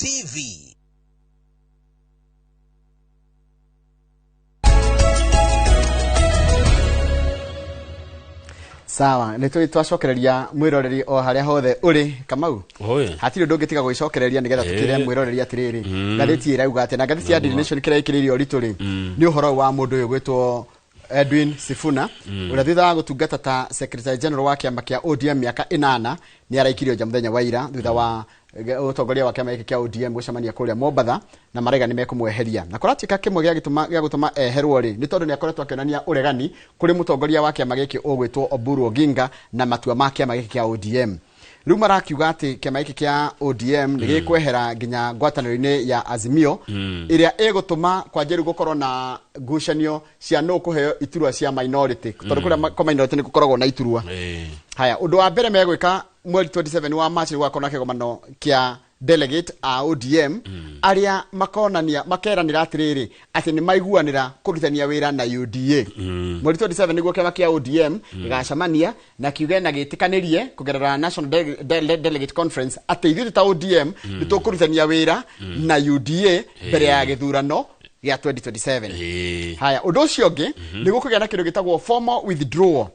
TV. Sawa, nä tå twacokereria mwä o harä a hothe å rä Kamau. Oe. Hatirä å ndå å ngä tiga gå gä nä getha tå kä re Ĩĩ. mwä roreri atä rä rä ngathä ä rauga atä na ngathä ya Daily Nation kä rä a ä kä rä irio ritå rä nä å horo wa må ndå å yå gwä two Edwin Sifuna å rä a thutha wa gå tungata ta secretary general wa kä ama kä a ODM mä aka ä nä araikirio nja må thenya wa ira thutha wa ũtongoria wa kĩama gĩkĩ kĩa ODM gũcemania kũrĩa Mombatha na maraiga nĩ mekũmweheria na kũratuĩka kĩmwe gĩa gĩtũma gĩa gũtũma eherwo rĩ nĩ tondũ nĩ akoretwo akĩonania ũregani kũrĩ mũtongoria wa kĩama gĩkĩ ũgwĩtwo Oburu Oginga na matua ma kĩama gĩkĩ kĩa ODM. Rĩu marakiuga atĩ kĩama gĩkĩ kĩa ODM nĩ gĩkwehera nginya ngwatanĩro-inĩ ya Azimio ĩrĩa ĩgũtũma kwanjia rĩu gũkorwo na ngucanio cia nũ kũheo iturwa cia minority tondũ kũrĩa kwa minority nĩ gũkoragwo na iturwa. Haya, ũndũ wa mbere megwĩka mweri 27 wa March nĩ gũgakorwo na kĩgomano kĩa delegate a ODM arĩa makonania makeranĩra atĩrĩrĩ atĩ nĩ maiguanĩra kũrutithania wĩra na UDA. Mweri 27 nĩguo kĩama kĩa ODM gĩgacemania na kiuge na gĩtĩkanĩrie kũgerera National Delegate Conference atĩ ithuĩ ta ODM nĩ tũkũrutithania wĩra na UDA mbere ya gĩthurano gĩa 2027. Haya, ũndũ ũcio ũngĩ nĩ gũkũgĩa na kĩndũ gĩtagwo formal withdrawal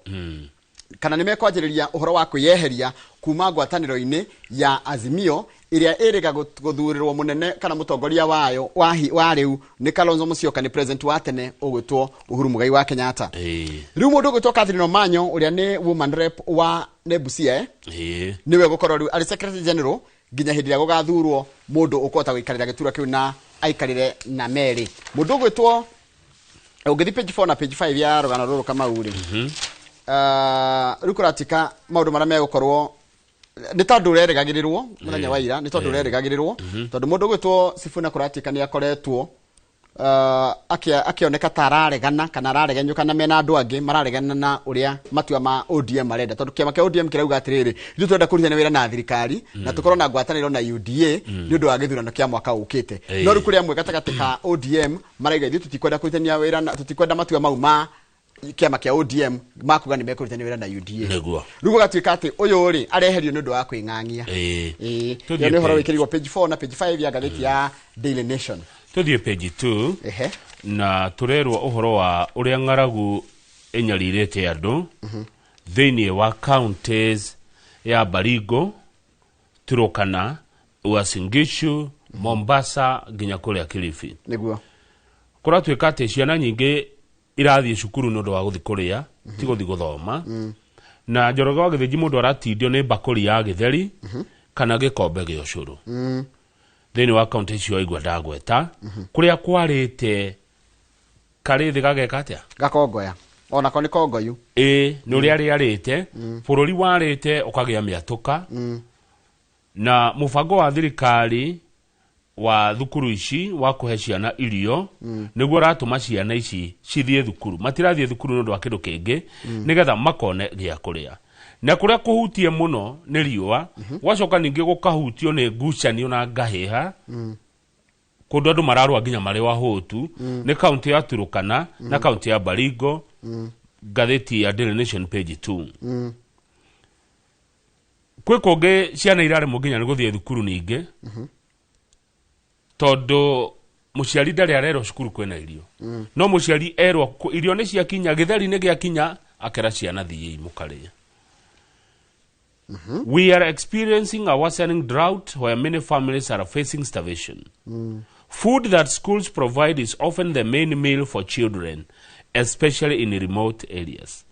kana nä mekwanjä å horo wa kwĩyeheria kuma ngwatanĩro-inĩ ya Azimio ĩrĩa ĩrĩga gũthurĩrwo mũnene kana mũtongoria wayo wa wa rĩu nĩ Kalonzo Musyoka, nĩ president wa tene ũgwĩtwo Uhuru Muigai wa Kenyatta. Rĩu mũndũ ũgwĩtwo Catherine Omanyo ũrĩa nĩ woman rep wa nĩ Busia, nĩwe gũkorwo rĩu arĩ secretary general nginya hĩndĩ ĩrĩa gũgathurwo mũndũ ũkũhota gũikarĩra gĩturwa kĩu na aikarĩre na merĩ. Mũndũ ũgwĩtwo ũngĩthiĩ page 4 na page 5 ya rũgano rũrũ, Kamau rĩ, rĩu kũratika maũndũ marĩa megũkorwo nĩ tondũ ũrerĩgagĩrĩrwo mũthenya wa ira, nĩ tondũ ũrerĩgagĩrĩrwo tondũ mũndũ ũgwĩtwo Sifuna kũratuĩka nĩ akoretwo akĩoneka ta araregana kana araregenyũka na mena andũ angĩ mararegana na ũrĩa matua ma ODM marenda, tondũ kĩama kĩa ODM kĩrauga atĩrĩrĩ, ithuĩ tũrenda kũrutithania wĩra na thirikari na tũkorwo na ngwatanĩro na UDA nĩ ũndũ wa gĩthurano kĩa mwaka ũkĩte. No rĩu kũrĩ amwe gatagatĩ ka ODM marauga ithuĩ tũtikwenda kũrutithania wĩra na tũtikwenda matua mau ma kĩama kĩa ODM makuga nĩ mekũrutithania wĩra na UDA. Rĩu gũgatuĩka atĩ ũyũ rĩ areherio nĩ ũndũ wa kwĩng'ang'ia. Tũthiĩ Ĩyo nĩ ũhoro page. wĩkĩrirwo page 4 na page 5 ya ngathĩti ya Daily Nation. Tũthiĩ page 2. Na tũrerwo ũhoro wa ũrĩa ng'aragu ĩnyarirĩte andũ thĩinĩ wa counties ya Baringo, Turukana, Uasin Gishu, Mombasa nginya kũrĩa Kilifi. Kũratuĩka atĩ ciana nyingĩ irathiĩ cukuru nĩ ũndũ wa gũthiĩ kũrĩa, ti gũthiĩ gũthoma. Na Njoroge wa Gĩthĩnji mũndũ aratindio nĩ mbakũri ya gĩtheri kana gĩkombe gĩa ũcũrũ thĩinĩ wa kaunti icio aigua ndagweta kũrĩa kwarĩte karĩ thĩ gageka atĩa. Gakongoya onako nĩ kongoyu. Ĩ nĩ ũrĩa rĩarĩte bũrũri warĩte ũkagĩa mĩatũka na mũbango wa thirikari wa thukuru ici wa kũhe ciana irio nĩguo ũratũma ciana ici cithiĩ thukuru. Matirathiĩ thukuru nĩ ũndũ wa kĩndũ kĩngĩ, nĩgetha makone gĩa kũrĩa. Na kũrĩa kũhutie mũno nĩ riũa, gwacoka ningĩ gũkahutio nĩ ngucanio na ngahĩha kũndũ andũ mararũa nginya marĩ wahũtu nĩ kaunti ya Turukana na kaunti ya Baringo. Ngathĩti ya Daily Nation page 2. Kwĩ kũngĩ ciana iraremwo nginya nĩ gũthiĩ thukuru ningĩ tondũ mũciari ndarĩ arerwo cukuru kwĩna irio, no mũciari erwo irio nĩ ciakinya, gĩtheri nĩ gĩakinya, akera ciana thiĩi mũkarĩe. We are experiencing a worsening drought where many families are facing starvation. Food that schools provide is often the main meal for children, especially in remote areas.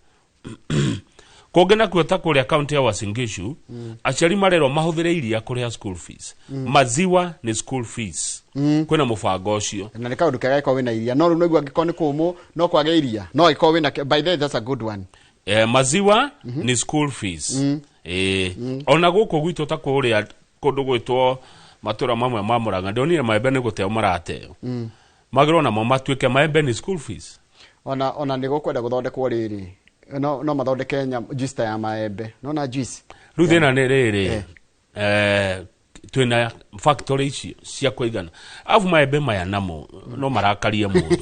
Kũngĩ nakuo ta kũrĩa kaunti ya Uasin Gishu, aciari marerwo mahũthĩre iria kũrĩha school fees. Maziwa nĩ school fees. Kwĩna mũbango ũcio. Na nĩ kaũndũ kega gĩkorwo wĩna iria, no rĩu naigua angĩkorwo nĩ kũmũ no kwage iria no angĩkorwo wĩna, by the way, that's a good one. Maziwa ni school fees. Ona gũkũ gwitũ ta kũrĩa kũndũ gwĩtwo matũra mamwe ma Mũrang'a ndonire maembe nĩ gũteo marateo. Magĩrwo namo matuĩke maembe ni school fees. Ona nĩ gũkwenda gũthondekwo rĩrĩ no mathondeke juice ta ya maembe no na juice. Rĩu thĩna nĩ rĩrĩ, twĩna factory icio cia kũigana, arabu maembe maya namo no marakarie mũndũ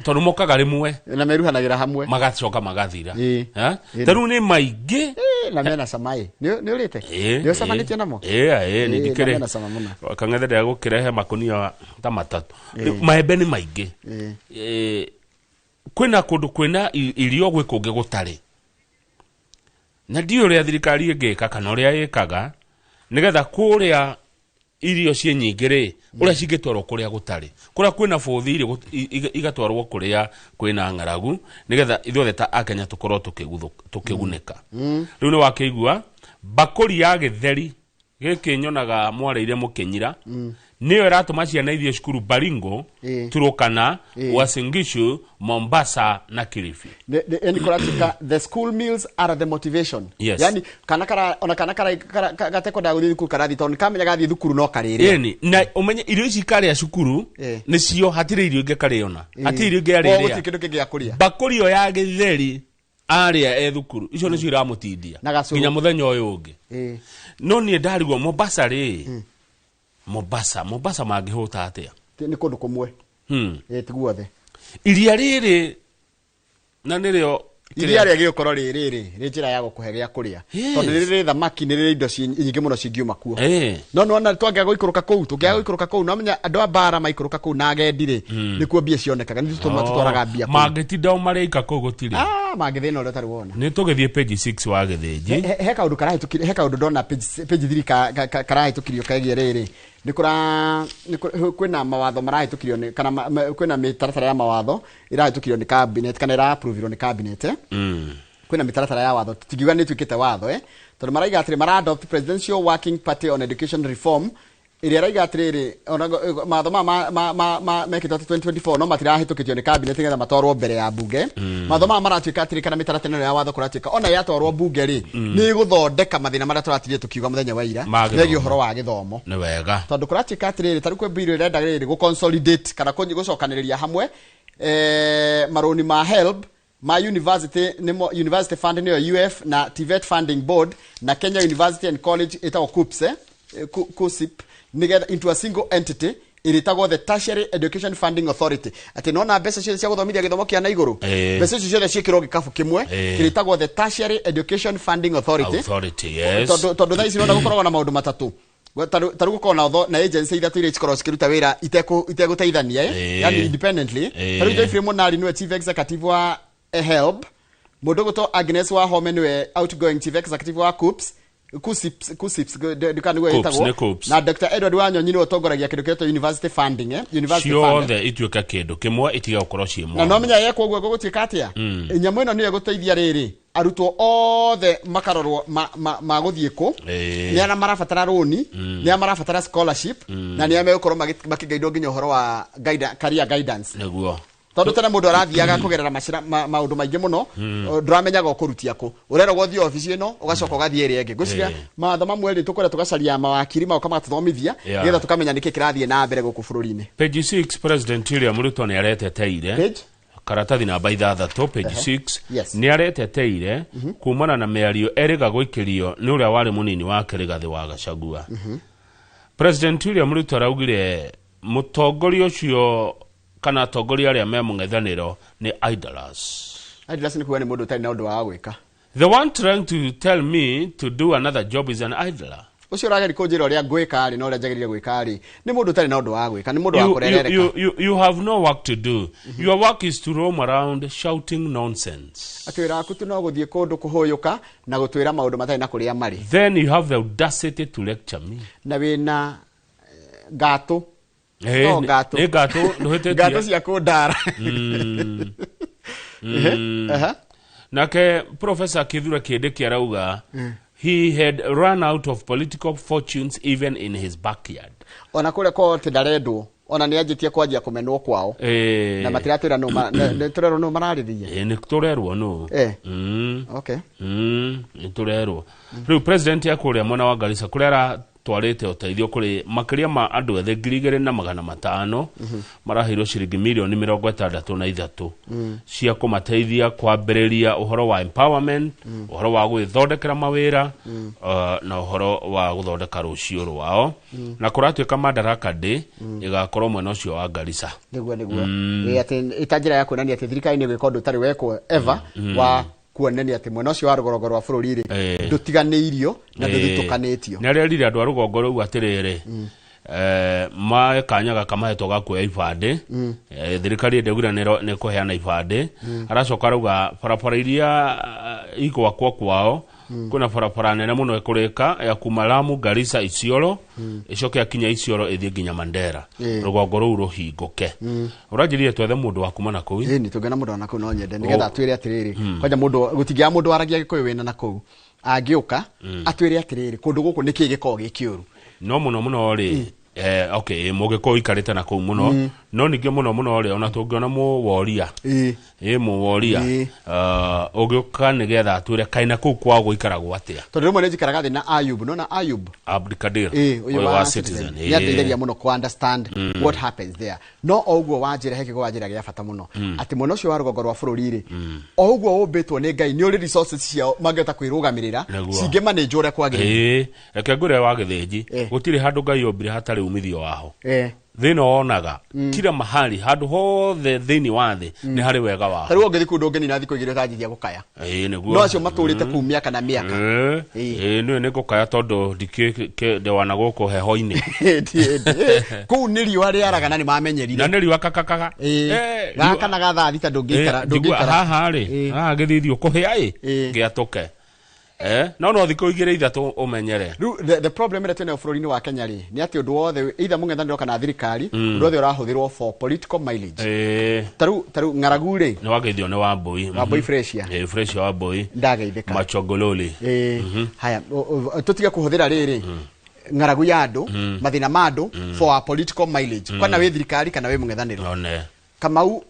tondũ mokaga rĩmwe na meruhanagĩra hamwe magacoka magathira. Eh? Ta rĩu nĩ maingĩ. Na mena cama ĩ. Nĩ ũrĩte? Nĩ ũcamanĩtie namo? Ĩĩ, nĩ Ĩĩ, na ndikĩrĩ mena cama mũno. Kang'ethe ndagũkĩrehe makunia ta matatũ. Rĩu maembe nĩ maingĩ. Kwĩna kũndũ kwĩna irio, gwĩ kũngĩ gũtarĩ, na ndiũĩ ũrĩa thirikari ĩngĩka kana ũrĩa ĩkaga nĩgetha kũrĩa irio ciĩ nyingĩ rĩ, ũrĩa cingĩtwarwo kũrĩa gũtarĩ, kũrĩa kwĩna bũthi irio igatwarwo kũrĩa kwĩna ng'aragu, nĩgetha ithuothe ta akenya tũkorwo tũkĩgunĩka. Rĩu nĩ wakĩigua mbakũri ya gĩtheri gĩkĩ nyonaga mwarĩire mũkĩnyira, nĩyo ĩratũma ciana ithiĩ cukuru Baringo, Turukana, Uasin Gishu, Mombasa na Kilifi. Yani kũratuĩka the school meals are the motivation. Yes. Yani kana kara ona kana kara gatekwenda gũthiĩ thukuru karathiĩ tondũ nĩkamenya gathiĩ thukuru no karĩrĩa. Ĩni, na ũmenye irio ici karĩa cukuru nĩcio, hatirĩ irio ingĩ karĩona, hatirĩ irio ingĩ Koguo gũtirĩ arĩrĩa. kĩndũ kĩngĩ gĩa kũrĩa. Mbakũri ĩyo ya gĩtheri arĩa e thukuru, icio nĩcio iramũtindia Na gacũrũ. nginya mũthenya ũyũ ũngĩ. No niĩ ndarigwo Mombasa rĩ, Mombasa mangĩhũta atĩa? Nĩ kũndũ kũmwe. Ti guothe. Iria rĩrĩ na nĩrĩo Iria rĩa gĩgũkorwo rĩ rĩrĩ rĩ njĩra ya gũkũhe gĩa kũrĩa, tondũ nĩ rĩrĩ thamaki, nĩ rĩrĩ indo nyingĩ mũno cingiuma kuo. No nĩwona twangĩaga gũikũrũka kũu, tũngĩaga gũikũrũka kũu, no menya andũ a bara maikũrũka kũu na agendi rĩ, nĩkuo mbia cionekaga, nĩ tũtwaraga mbia kũu. Mangĩtinda o marĩika kũu gũtirĩ. Ah, mangĩthĩna ũrĩa ũtarĩ wona. Nĩ tũgĩthiĩ page 6 wa gĩthĩnji. He kaũndũ karahĩtũkire, he kaũndũ ndona page 3 karahĩtũkirio kegiĩ rĩrĩ, nĩ kũra nĩ kwĩna mawatho marahĩtũkirio nĩ kana kwĩna mĩtaratara ya mawatho ĩrahĩtũkirio nĩ cabinet kana ĩra-approvirwo nĩ cabinet. Kwĩna mĩtaratara ya watho, tũtingiuga nĩ ĩtuĩkĩte watho, tondũ maraiga atĩrĩ mara adopt Presidential Working Party on Education Reform ĩrĩa ĩraiga atĩrĩrĩ, ona mawatho maya mekĩtwo atĩ 2024 no matirahĩtũkĩtio nĩ cabinet nĩgetha matwarwo mbere ya bunge. Mawatho maya maratuĩka atĩrĩ, kana mĩtaratara ĩno ya watho kũratuĩka ona yatwarwo bunge rĩ, nĩ ĩgũthondeka mathĩna marĩa tũratirire tũkiuga mũthenya wa ira Ma gĩthomo. megiĩ ũhoro wa gĩthomo. Nĩ wega. Tondũ kũratuĩka atĩrĩrĩ, tarĩu kwĩ bill ĩrenda rĩrĩ gũ consolidate kana gũcokanĩrĩria hamwe marũni ma HELB ma university, nĩmo University Fund nĩyo UF, na TVET Funding Board, na Kenya University and College ĩtagwo KUCCPS, KUCCP, nĩgetha into a single entity ĩrĩtagwo the Tertiary Education Funding Authority, atĩ nona mbeca ciothe cia gũthomithia gĩthomo kĩa na igũrũ, mbeca icio ciothe ciĩkĩrwo gĩkabu kĩmwe kĩrĩtagwo the Tertiary Education Funding Authority. Authority, yes. Tondũ thaa ici nona gũkoragwo na maũndũ matatũ. Ta rĩu gũkoragwo na agency ithatũ iria cikoragwo cikĩruta wĩra itegũteithania, yani independently. Ta rĩu Geoffrey Monari nĩwe chief executive wa HELB, mũndũ ũgwĩtwo Agnes Wahome nĩwe outgoing chief executive wa KUCCPS, KUCCPS, ndikana nĩguo KUCCPS, ĩtagwo. Nĩ KUCCPS. Na Dr. Edward Wanyonyi nĩwe ũtongoragia kĩndũ kĩretwo university funding, university fund. Ciothe ituĩke kĩndũ kĩmwe, itige gũkorwo ciĩ Na mwanya. no menya yekwo ũguo gũgũtuĩka atĩa, nyamũ ĩno nĩyo ĩgũteithia rĩrĩ arutwo othe makarorwo magũthiĩ kũ, nĩ arĩa marabatara rũni, nĩ arĩa marabatara scholarship, na nĩ arĩa megũkorwo makĩgaidwo nginya ũhoro wa career guidance. Tondũ tene mũndũ arathiaga kũgerera macira maũndũ maingĩ mũno, ndũramenyaga ũkũrutia kũ, ũreragwo ũthiĩ obici ĩno, ũgacoka ũgathiĩ ĩrĩa ĩngĩ. Ngwĩciria mawatho mamwe rĩ, tũkwenda tũgacaria mawakiri magoka magatũthomithia nĩgetha tũkamenya nĩkĩ kĩrathiĩ na mbere gũkũ bũrũri-inĩ. Page 6, President William Ruto nĩ areteteire. Page? Karatathi namba 6, page 6. Nĩ areteteire kumana na mĩario erĩga gũikĩrio nĩ ũrĩa warĩ mũnini wake Rigathĩ wa Gachagua. President William Ruto araugire mũtongoria ũcio kana atongoria arĩa me mũng'ethanĩro nĩ idlers. Idlers nĩ kuga nĩ mũndũ ũtarĩ na ũndũ wa gwĩka. The one trying to tell me to do another job is an idler. Ũcio ũrageria kũnjĩra ũrĩa ngwĩka rĩ na ũrĩa njagĩrĩire gwĩka rĩ, nĩ mũndũ ũtarĩ na ũndũ wa gwĩka, nĩ mũndũ wa kũrerereka. You have no work to do. Your work is to roam around shouting nonsense. Atĩ wĩra waku tu no gũthiĩ kũndũ kũhũyũka na gũtwĩra maũndũ matarĩ na kũrĩa marĩ. Then you have the audacity to lecture me. Na wĩna ngatũ. No, ngatũ. Nĩ ngatũ ndũhĩtĩtie. Ngatũ cia kũndara. Ehe, aha. Nake Professor Kithure Kindiki arauga he had run out of political fortunes even in his backyard. Ona kũrĩa kwao atĩ ndarendwo, ona nĩ anjĩtie kwanjia kũmenwo kwao. Na matiratwĩra nũ nĩ tũrerwo nũ mararĩrĩria. Nĩ tũrerwo nũ. Nĩ tũrerwo rĩu president ya kũrĩa mwena wa Garissa kũrĩa aratwarĩte ũteithio kũrĩ makĩria ma andũ ethĩ 2500, maraheirwo ciringi mirioni 63 cia kũmateithia kwambĩrĩria ũhoro wa empowerment, ũhoro wa gwĩthondekera mawĩra, na ũhoro wa gũthondeka rũciũ rwao, na kũratuĩka Madaraka Day ĩgakorwo mwena ũcio wa Garissa. Nĩguo, atĩ ĩta njĩra ya kuonania atĩ thirikari nĩ gwĩka ũndũ ũtarĩ wekwo ever wa Kuonania atĩ mwena ũcio wa rũgongo rwa bũrũri rĩ, ndũtiganĩirio na ndũthitũkanĩtio. Nĩ arerire andũ a rũgongo rũu atĩrĩrĩ, mae kanya gaka mahetwo ga kuoya ibandĩ. Thirikari ĩndaugire nĩ kũheana ibandĩ. Aracoka arauga barabara iria igwakwo kwao, kwĩna barabara nene mũno ĩkũrĩka ya kuma Lamu, Garissa, Isiolo, ĩcoke akinya Isiolo ĩthiĩ nginya Mandera, rũgongo rũu rũhingũke. Ũranjĩrire twethe mũndũ wa kuma na kũu. Ĩni, tũngĩona mũndũ wa nakũu no nyende, nĩgetha atwĩre atĩrĩrĩ, kwanja mũndũ gũtingĩaga mũndũ waragia Gĩkũyũ wĩna nakũu angĩũka atwĩre atĩrĩrĩ, kũndũ gũkũ nĩkĩĩ gĩkoragwo gĩ kĩũru. No mũno mũno rĩ, okay, mũgĩkũyũ ikarĩte na kũu mũno, no ningĩ mũno mũno rĩ, ona tũngĩona mũworia, ĩ mũworia, ũgĩũka nĩgetha atwĩre kaĩ na kũu kwao gũikaragwo atĩa. Tondũ rĩmwe nĩ njikaraga thĩ na Ayub, nona Ayub. Abdikadir. Ũyũ ũyũ wa wa Citizen Citizen. Nĩ andeithagia mũno ku understand what happens there. No o ũguo wanjĩra, he kĩgo wanjĩra gĩa bata mũno, atĩ mwena ũcio wa rũgongo rwa bũrũri rĩ, o ũguo ũmbĩtwo nĩ Ngai, nĩ ũrĩ resources ciao mangĩhota kwĩrũgamĩrĩra, cingĩmanĩnjwo ũrĩa kwagĩrĩire. Ĩ, reke ngwĩre wa Gĩthĩnji, gũtirĩ handũ Ngai ombire hatarĩ umithio waho. Thĩna wonaga kila mahali, handũ hothe thĩinĩ wa thĩ nĩ harĩ wega waho. Ta rĩu ũngĩthiĩ kũu ndũngĩnina thikũ 2 ũtanjiria gũkaya. Ĩ, nĩguo. No acio matũrĩte kũu mĩaka na mĩaka. Ĩ, nĩwe nĩ ngũkaya tondũ ndikĩ wana gũkũ heho-inĩ. Ĩndĩ, kũu nĩ riũa rĩaraga na nĩ mamenyerire. Na nĩ riũa kakakaga. Gaka na ga thaa 6 ndũngĩikara. Njigua ndũngĩikara. Haha rĩ, haha gĩthithi ũkũhĩa ĩ, gĩatũke. No thikũ 2 3 ũmenyere. Rĩu the problem ĩrĩa twĩnayo bũrũri-inĩ wa Kenya rĩ, nĩ atĩ ũndũ wothe, either mũng'ethanĩro kana thirikari, ũndũ wothe ũrahũthĩrwo for political mileage. Ta rĩu ng'aragu rĩ. Nĩ wageithio nĩ Wambui. Wambui Fresia. Fresh Wambui. Ndageithĩka. Machogololi. Haya, tũtige kũhũthĩra rĩrĩ ng'aragu ya andũ, mathĩna ma andũ for our political mileage, kana wĩ thirikari kana wĩ mũng'ethanĩro. One. Kamau,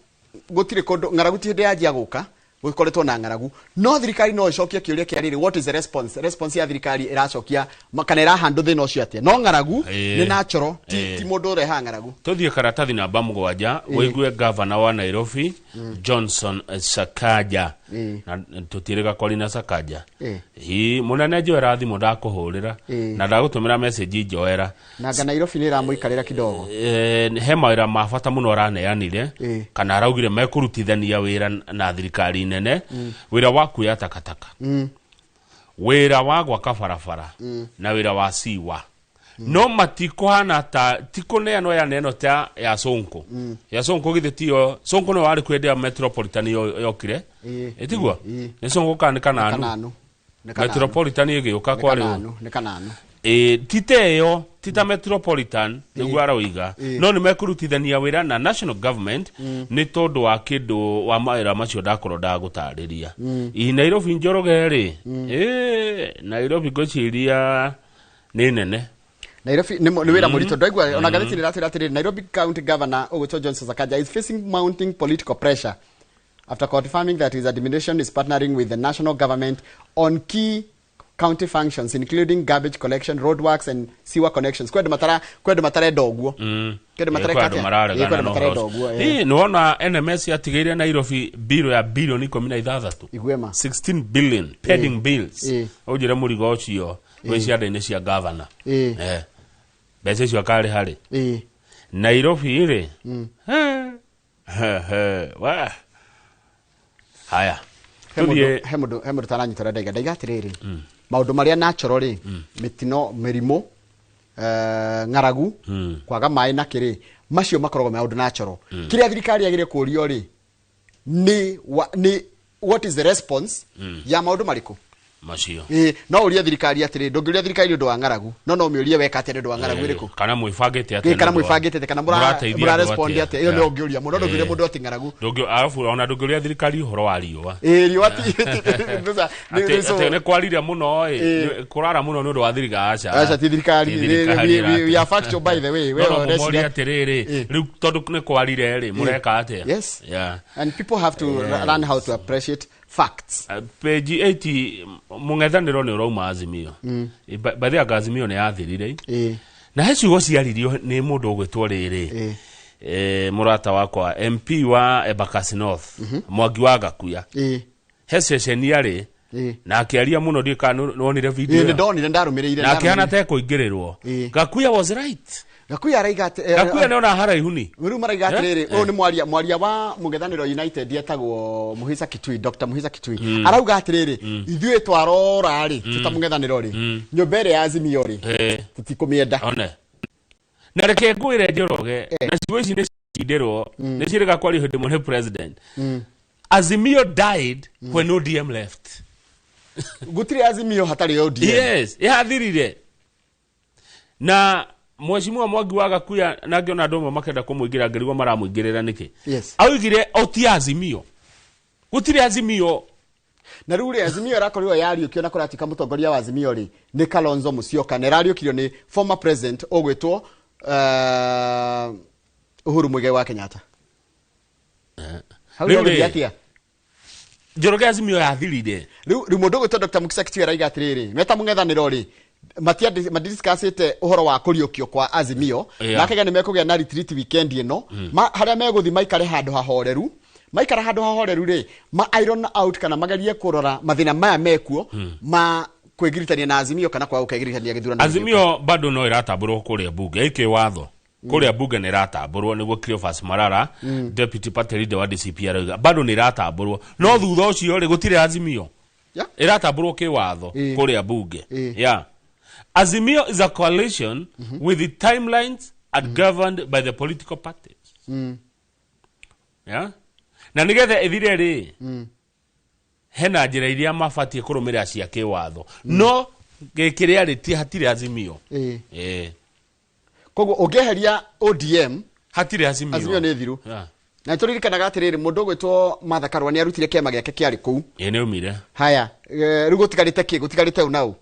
gũtirĩ kũndũ ng'aragu ti hĩndĩ yanjia gũka gũkoretwo na ng'aragu, no thirikari no ĩcokie kĩũria kĩa rĩrĩ, what is the response? Response ya thirikari ĩracokia kana ĩrahandle thĩna ũcio atĩa? No ng'aragu nĩ natural, ti mũndũ ũrehaga ng'aragu. Tũthiĩ karatathi namba 7, wĩigue gavana wa Nairobi Johnson Sakaja. Na tũtirĩga Corina Sakaja. Hi mũnene, njoera thimũ ndakũhũrĩra na ndagũtũmĩra message, njoera. Nanga Nairobi nĩ ĩramũikarĩra kidogo. He mawĩra ma bata mũno araneanire, kana araugire mekũrutithania wĩra na thirikari nene, wĩra wa kuoya takataka, wĩra wa gwaka barabara na wĩra wa siwa. No matikũhana ta tikũneanwo yaneanwo ta ya Sonko. Ya Sonko githĩ tiyo Sonko nĩwe warĩ kwendea Metropolitan yokire? Ĩtiguo? Nĩ Sonko kana nĩ Kananu? Kananu, nĩ Kananu. Metropolitan ĩgĩũka Nĩ kwarĩ Kananu, nĩ Kananu. Ĩ, ti ta ĩyo, ti ta Metropolitan nĩguo aroiga, no nĩ mekũrutithania wĩra na national government nĩ tondũ wa kĩndũ wa mawĩra macio ndakorwo ndagũtarĩria. Ĩ Nairobi, Njoroge rĩ, ĩ Nairobi ngwĩciria nĩ nene. Nairobi nĩ wĩra mũritũ ndaigua. Ona ngathĩti nĩ ĩratwĩra atĩrĩrĩ, Nairobi County Governor ũgwĩtwo Johnson Sakaja is facing mounting political pressure after confirming that his administration is partnering with the national government on key county functions including garbage collection, roadworks and sewer connections. Kwĩ andũ matarenda ũguo. Kwĩ andũ matareka Kwĩ andũ atĩa? mararegana Kwĩ andũ na matarenda ũhoro ũguo, ũcio. ĩ. Ĩ, nĩwona NMS yatigĩire Nairobi biro ya bilioni 16. Igwema. 16 billion pending bills. Ũnjĩre mũrigo ũcio wĩ cianda-inĩ cia gavana. Mbeca icio akarĩ harĩ Nairobi rĩ. He, he, wa. Haya. He mũndũ Tũthiĩ. He mũndũ taranyita ũrĩa ndaiga. Ndaiga atĩrĩrĩ, maũndũ marĩa natural rĩ, mĩtino, mĩrimũ, ng'aragu, kwaga maĩ na kĩrĩ, macio makoragwo maũndũ natural. Kĩrĩa thirikari yagĩrĩire kũũrio rĩ, nĩ what is the response ya maũndũ marĩkũ macio. Ĩ, no ũrie thirikari atĩrĩ, ndũngĩũria thirikari nĩ ũndũ wa ng'aragu, no ũmĩũrie weka atĩa nĩ ũndũ wa ng'aragu ĩrĩkũ. Kana mwĩbangĩte atĩa Ĩ, kana nĩ ũndũ wa- mwĩbangĩte atĩa, kana mũrateithia mũra andũ respond atĩa? atĩa. Ĩyo nĩyo ũngĩũria mũndũ, no ndũngĩũria mũndũ atĩ ng'aragu. Arabu ona ndũngĩũria thirikari ũhoro wa riũa. Ĩ, riũa ti Atĩ nĩ kwarire mũno ĩ, kũrara mũno nĩ ũndũ wa thirikari, aca. Aca, ti thirikari. Ti thirikari We are factual, by the way. We No ũreciria- mũmorie atĩrĩrĩ, rĩu tondũ nĩ kwarire rĩ, mũreka atĩa? Yes. Yeah. And people have to learn how to appreciate facts. Page 80, mũng'ethanĩro nĩ ũrauma Azimio. By the way, Azimio nĩ yathirire. Na he ciugo ciaririo nĩ mũndũ ũgwĩtwo rĩrĩ, mũrata wakwa MP wa Embakasi North, Mwangi wa Gakuya. He ceceni arĩ na akĩaria mũno, ndiũ kana nĩwonire video Nĩ ĩyo. ndonire, ndarũmĩrĩire. Na akĩhana Ndarũmĩrĩire. ta ekũingĩrĩrwo. Gakuya was right. Gakuya araiga atĩ Gakuya nĩ ona haraihu ni. Rĩu maraiga atĩrĩrĩ, ũyũ nĩ mwaria wa mũng'ethanĩro United etagwo Muhisa Kitui, Dr. Muhisa Kitui arauga atĩrĩrĩ, ithuĩ twarora rĩ, twĩ ta mũng'ethanĩro rĩ, nyũmba ĩrĩa ya Azimio rĩ, tũtikũmĩenda. One na reke ngwĩre Njoroge, na ciugo ici nĩ cindĩrwo nĩ ciĩrĩga kwario hĩndĩ ĩmwe nĩ president. Azimio died when ODM left. Gũtirĩ Azimio hatarĩ ODM. Yes, yathirire na Mheshimiwa Mwangi wa Gakuya, na ngĩona andũ amwe makenda kũmũingĩra, ngĩrigwo maramũingĩrĩra nĩkĩ. Augire o ti Azimio, gũtirĩ Azimio. Na rĩu rĩ, Azimio ĩrakorirwo yariũkio na kũratuĩka mũtongoria wa Azimio rĩ nĩ Kalonzo Musyoka, na ĩrariũkirio nĩ former president ũgwĩtwo Uhuru Muigai wa Kenyatta. Hau Rĩu rĩ, rĩ, atĩa? Njoroge, Azimio yathirire. Rĩu mũndũ ũgwĩtwo Dr. Mukisa Kitui araiga atĩrĩrĩ, meta mũng'ethanĩro rĩ, madiscussĩte ũhoro wa kũriũkio kwa Azimio, na akaiga nĩ mekũgĩa na retreat weekend ĩno, harĩa megũthiĩ maikare handũ hahoreru, maikara handũ hahoreru rĩ, ma iron out kana magerie kũrora mathĩna maya mekuo ma kwĩgiritania na Azimio kana kwaga gũkegiritania gĩthurano gĩũkĩte. Azimio bado no ĩratambũrwo kũrĩa bunge, ĩkĩ watho kũrĩa bunge nĩ ĩratambũrwo, nĩguo Cleophas Malala, deputy party leader wa DCP, arauga bado nĩ ĩratambũrwo, no thutha ũcio rĩ, gũtirĩ Azimio. Ĩratambũrwo kĩwatho kũrĩa bunge. Yeah. Azimio is a coalition with the timelines and governed by the political parties. Yeah? Na nĩgetha ĩthire rĩ, hena njĩra iria mabatiĩ kũrũmĩrĩra cia kĩwatho, no gĩkĩrĩa rĩ, ti hatirĩ Azimio. Koguo ũngĩeheria ODM, hatirĩ Azimio. Azimio nĩ thiru. Na nĩtũririkanaga atĩrĩrĩ, mũndũ ũgwĩtwo Martha Karua nĩ arutire kĩama gĩake kĩarĩ kũu. Ĩ, nĩ umire. Haya, rĩu gũtigarĩte kĩ? Gũtigarĩte ũ na ũ?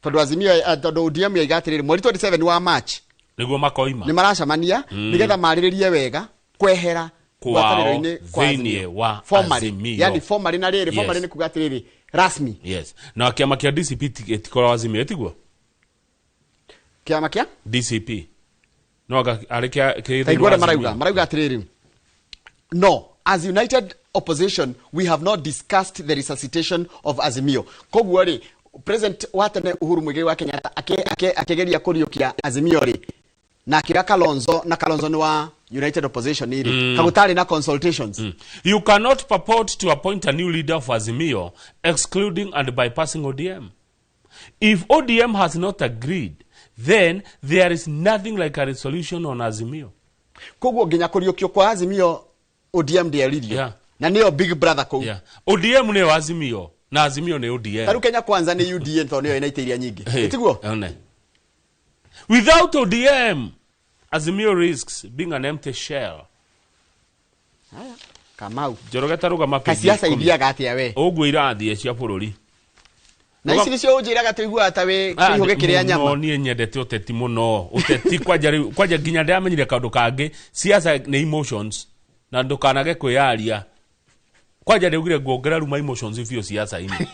Tondũ Azimio, tondũ ODM yaiga atĩrĩrĩ, mweri 27 wa March nĩguo makoima. Nĩ maracemania nĩgetha marĩrĩrie wega kwehera kwao ngwatanĩro-inĩ kwa thĩinĩ Azimio. wa Formally. Azimio. Yani formally, na rĩrĩ, formally nĩ kuga atĩrĩrĩ, rasmi. Yes, na kĩama kĩa DCP gĩtikoragwo Azimio, ĩtiguo? Kĩama kĩa DCP no anga arĩ kĩa kĩ ta thĩinĩ igua wa ũrĩa marauga. Azimio. Marauga atĩrĩrĩ, no, as united opposition we have not discussed the resuscitation of Azimio. Koguo rĩ, president wa tene Uhuru Muigai wa Kenyatta akĩgeria kũriũkia Azimio rĩ, na akĩra Kalonzo, na Kalonzo nĩ wa united opposition rĩ, kagũtarĩ na consultations. You cannot purport to appoint a new leader of Azimio, excluding and bypassing ODM. If ODM has not agreed, then there is nothing like a resolution on Azimio. Koguo nginya kũriũkio kwa Azimio, ODM ndĩeririo, na nĩyo big brother kũu. Yeah. ODM nĩyo Azimio, na Azimio nĩ ODM. Tarĩu Kenya Kwanza nĩ UDA tondũ nĩyo ĩna itĩ iria nyingĩ. Hey, ĩtiguo? one. Without ODM, Azimio risks being an empty shell. Haya, Kamau. Njoroge, ta rũgama page Kaciaca 10. ithiaga atĩa we? Ũguo irathiĩ cia bũrũri. Na ici nĩcio ũnjĩraga tũiguaga ta wĩ kĩihũ gĩkĩrĩa nyama. Mũno, niĩ nyendete ũteti mũno, ũteti kwanja rĩu kwanja nginya ndĩramenyire kaũndũ kangĩ, siasa nĩ emotions na ndũkanage kwĩyaria. Kwanja ndĩaugire nguongerera ruma emotions biũ siasa-inĩ.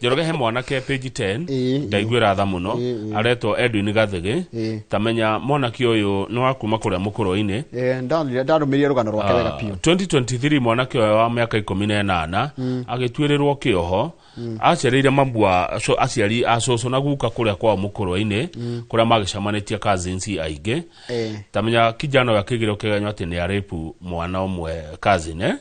Njoroge, he mwanake page 10, ndaiguĩra tha mũno, aretwo Edwin Gathigi. Tamenya mwanake ũyũ nĩ wa kuma kũrĩa mũkũrũ-inĩ. Ndarũmĩrĩire rũgano rwake wega biũ. 2023, mwanake ũyũ wa mĩaka 18 agĩtuĩrĩrwo kĩoho acereire mabua aciari a cũcũ na guka kũrĩa kwao mũkũrũ-inĩ, kũrĩa magĩcemanĩtie cousins aingĩ. Tamenya kijana ũyũ akĩgĩrwo kĩgenyo atĩ nĩ arĩpu mwana ũmwe cousin,